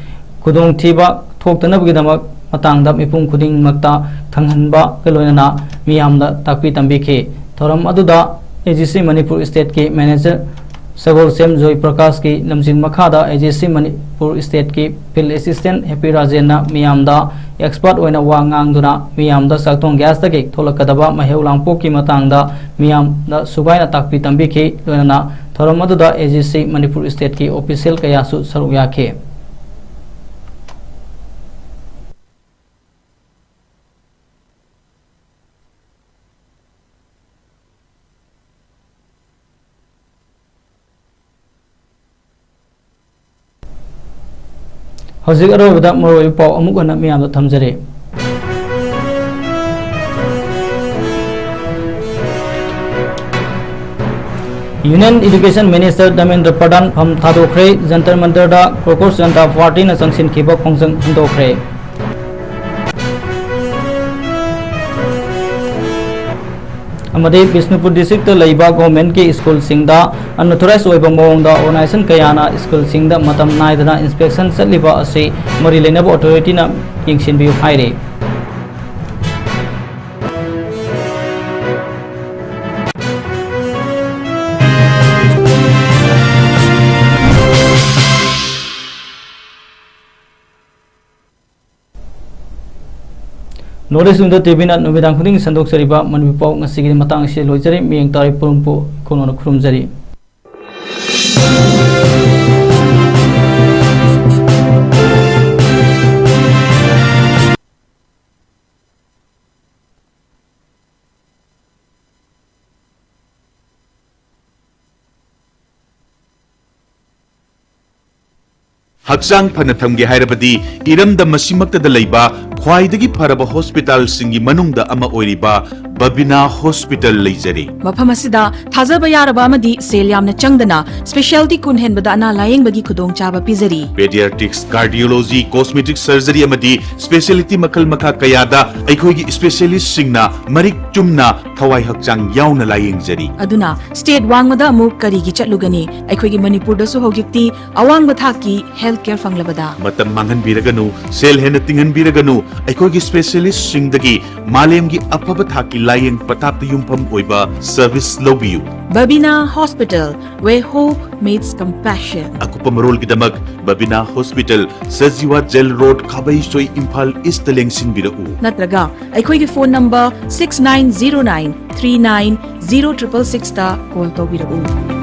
ꯈꯨꯗꯣꯡꯊꯤꯕ ꯊꯣꯛꯇꯅꯕꯒꯤꯗꯃꯛ ꯃꯇꯥꯡꯗ ꯃꯤꯄꯨꯝ ꯈꯨꯗꯤꯡꯃꯛꯇ ꯈꯪꯍꯟꯕꯒ ꯂꯣꯏꯅꯅ ꯃꯤꯌꯥꯝꯗ ꯇꯥꯛꯄꯤ ꯇꯝꯕꯤꯈꯤ꯫ ꯊꯧꯔꯝ ꯑꯗꯨꯗ ꯑꯦ ꯖꯤ ꯁꯤ ꯃꯅꯤꯄꯨꯔ ꯁ꯭ꯇꯦꯠꯀꯤ ꯃꯦꯅꯦꯖꯔ ꯁꯒꯣꯜꯁꯦꯝ ꯖꯣꯏ ꯄ꯭ꯔꯀꯥꯁꯀꯤ ꯂꯝꯖꯤꯡ ꯃꯈꯥꯗ ꯑꯦ ꯖꯤ ꯁꯤ ꯃꯅꯤꯄꯨꯔ ꯁ꯭ꯇꯦꯠꯀꯤ ꯐꯤꯜꯗ ꯑꯦꯁꯤꯁꯇꯦꯟꯠ ꯍꯦꯄꯤ ꯔꯥꯖꯦꯟꯅ ꯃꯤꯌꯥꯝꯗ ꯑꯦꯛꯁꯄꯔꯠ ꯑꯣꯏꯅ ꯋꯥ ꯉꯥꯡꯗꯨꯅ ꯃꯤꯌꯥꯝꯗ ꯆꯥꯛꯊꯣꯡ ꯒ꯭ꯌꯥꯁꯇꯒꯤ ꯊꯣꯛꯂꯛꯀꯗꯕ ꯃꯍꯩ ꯂꯥꯡꯄꯣꯛꯀꯤ ꯃꯇꯥꯡꯗ ꯃꯤꯌꯥꯝꯗ ꯁꯨꯒꯥꯏꯅ ꯇꯥꯛꯄꯤ ꯇꯝꯕꯤꯈꯤ꯫ ꯂꯣꯏꯅꯅ ꯊꯧꯔꯝ ꯑꯗꯨꯗ ꯑꯦ ꯖꯤ ꯁꯤ ꯃꯅꯤꯄꯨꯔ ꯁ꯭ꯇꯦꯠꯀꯤ ꯑꯣꯐꯤꯁꯤꯌꯦꯜ ꯀꯌꯥꯁꯨ ꯁꯔꯨꯛ ꯌꯥꯈꯤ꯫ ꯍꯧꯖꯤꯛ ꯑꯔꯣꯏꯕꯗ ꯃꯔꯨꯑꯣꯏꯕ ꯄꯥꯎ ꯑꯃꯨꯛ ꯍꯟꯅ ꯃꯤꯌꯥꯝꯗ ꯊꯝꯖꯔꯤ꯫ Union Education Minister ꯙꯔꯃꯦꯟꯗ꯭ꯔ ꯄ꯭ꯔꯙꯥꯟ ꯐꯝ ꯊꯥꯗꯣꯛꯈ꯭ꯔꯦ꯫ ꯖꯟꯇꯔ ꯃꯟꯇꯔꯗ ꯀ꯭ꯔꯣꯀꯣꯁ ꯖꯟꯇꯥ ꯄꯥꯔꯇꯤꯅ ꯆꯪꯁꯤꯟꯈꯤꯕ ꯈꯣꯡꯖꯪ ꯍꯟꯗꯣꯛꯈ꯭ꯔꯦ꯫ ꯑꯃꯗꯤ ꯕꯤꯁꯅꯨꯄꯨꯔ ꯗꯤꯁꯇ꯭ꯔꯤꯛꯇ ꯂꯩꯕ ꯒꯣꯔꯃꯦꯟꯠꯀꯤ ꯁ꯭ꯀꯨꯜꯁꯤꯡꯗ ꯑꯟꯑꯣꯊꯣꯔꯥꯏꯖ ꯑꯣꯏꯕ ꯃꯑꯣꯡꯗ ꯑꯣꯔꯒꯅꯥꯏꯖꯦꯁꯟ ꯀꯌꯥꯅ ꯁ꯭ꯀꯨꯜꯁꯤꯡꯗ ꯃꯇꯝ ꯅꯥꯏꯗꯅ ꯏꯟꯁꯄꯦꯛꯁꯟ ꯆꯠꯂꯤꯕ ꯑꯁꯤ ꯃꯔꯤ ꯂꯩꯅꯕ ꯑꯣꯊꯣꯔꯤꯇꯤꯅ ꯌꯦꯡꯁꯤꯟꯕꯤꯌꯨ ꯍꯥꯏꯔꯤ꯫ North East Window ꯇꯤ ꯚꯤꯅ ꯅꯨꯃꯤꯗꯥꯡ ꯈꯨꯗꯤꯡꯒꯤ ꯁꯟꯗꯣꯛꯆꯔꯤꯕ ꯃꯅꯤꯄꯨꯔ ꯄꯥꯎ ꯉꯁꯤꯒꯤꯗꯤ ꯃꯇꯥꯡ ꯑꯁꯤꯗ ꯂꯣꯏꯖꯔꯦ꯫ ꯃꯤꯠꯌꯦꯡ ꯇꯥꯔꯤ ꯄꯨꯝꯅꯃꯛꯄꯨ ꯏꯈꯣ ꯅꯣꯅ ꯈꯨꯔꯨꯝꯖꯔꯤ꯫ ꯍꯛꯆꯥꯡ ꯐꯅ ꯊꯝꯒꯦ ꯍꯥꯏꯔꯕꯗꯤ ꯏꯔꯝꯗꯝ ꯑꯁꯤꯃꯛꯇꯗ ꯂꯩꯕ ꯈ꯭ꯋꯥꯏꯗꯒꯤ ꯐꯔꯕ ꯍꯣꯁꯄꯤꯇꯥꯜꯁꯤꯡꯒꯤ ꯃꯅꯨꯡꯗ ꯑꯃ ꯑꯣꯏꯔꯤꯕ ꯕꯕꯤꯅꯥ ꯍꯣꯁꯄꯤꯇꯥꯜ ꯂꯩꯖꯔꯤ꯫ ꯃꯐꯝ ꯑꯁꯤꯗ ꯊꯥꯖꯕ ꯌꯥꯔꯕ ꯑꯃꯗꯤ ꯁꯦꯜ ꯌꯥꯝꯅ ꯆꯪꯗꯅ ꯁ꯭ꯄꯦꯁꯤꯌꯦꯜꯇꯤ ꯀꯨꯟ ꯍꯦꯟꯕꯗ ꯑꯅꯥ ꯂꯥꯌꯦꯡꯕꯒꯤ ꯈꯨꯗꯣꯡꯆꯥꯕ ꯄꯤꯖꯔꯤ꯫ ꯄꯦꯗꯤꯌꯥꯇ꯭ꯔꯤꯛꯁ, ꯀꯥꯔꯗꯤꯑꯣꯂꯣꯖꯤ, ꯀꯣꯁꯃꯦꯇꯤꯛ ꯁꯔꯖꯔꯤ ꯑꯃꯗꯤ ꯁ꯭ꯄꯦꯁꯤꯌꯦꯂꯤꯇꯤ ꯃꯈꯜ ꯃꯈꯥ ꯀꯌꯥꯗ ꯑꯩꯈꯣꯏꯒꯤ ꯁ꯭ꯄꯦꯁꯤꯌꯦꯂꯤꯁꯁꯤꯡꯅ ꯃꯔꯤꯛ ꯆꯨꯝꯅ ꯊꯋꯥꯏ ꯍꯛꯆꯥꯡ ꯌꯥꯎꯅ ꯂꯥꯌꯦꯡꯖꯔꯤ꯫ ꯑꯗꯨꯅ ꯁ꯭ꯇꯦꯠ ꯋꯥꯡꯃꯗ ꯑꯃꯨꯛ ꯀꯔꯤꯒꯤ ꯆꯠꯂꯨꯒꯅꯤ? ꯑꯩꯈꯣꯏꯒꯤ ꯃꯅꯤꯄꯨꯔꯗꯁꯨ ꯍꯧꯖꯤꯛꯇꯤ ꯑꯋꯥꯡꯕ ꯊꯥꯛꯀꯤ ꯍꯦꯜꯊ ꯀꯦꯌꯔ ꯐꯪꯂꯕꯗ꯫ ꯃꯇꯝ ꯃꯥꯡꯍꯟꯕꯤꯔꯒꯅꯨ, ꯁꯦꯜ ꯍꯦꯟꯅ ꯇꯤꯡꯍꯟꯕꯤꯔꯒꯅꯨ, ꯑꯩꯈꯣꯏꯒꯤ ꯁ꯭ꯄꯦꯁꯤꯌꯦꯂꯤꯁꯁꯤꯡꯗꯒꯤ ꯃꯥꯂꯦꯝꯒꯤ ꯑꯐꯕ ꯊꯥꯛꯀꯤ ꯂꯥꯌꯦꯡ ꯄꯊꯥꯞꯇ ꯌꯨꯝꯐꯝ ꯑꯣꯏꯕ ꯁꯔꯚꯤꯁ ꯂꯧꯕꯤꯌꯨ꯫ Babina hospital, where hope meets compassion. ꯑꯀꯨꯞꯄ ꯃꯔꯣꯜꯒꯤꯗꯃꯛ Babina hospital, Sajiwa jail road, Khabeisoi, Imphal east ꯂꯦꯡꯁꯤꯟꯕꯤꯔꯛꯎ꯫ ꯅꯠꯇ꯭ꯔꯒ ꯑꯩꯈꯣꯏꯒꯤ phone number six nine zero nine three nine zero triple six ꯇ ꯀꯣꯜ ꯇꯧꯕꯤꯔꯛꯎ꯫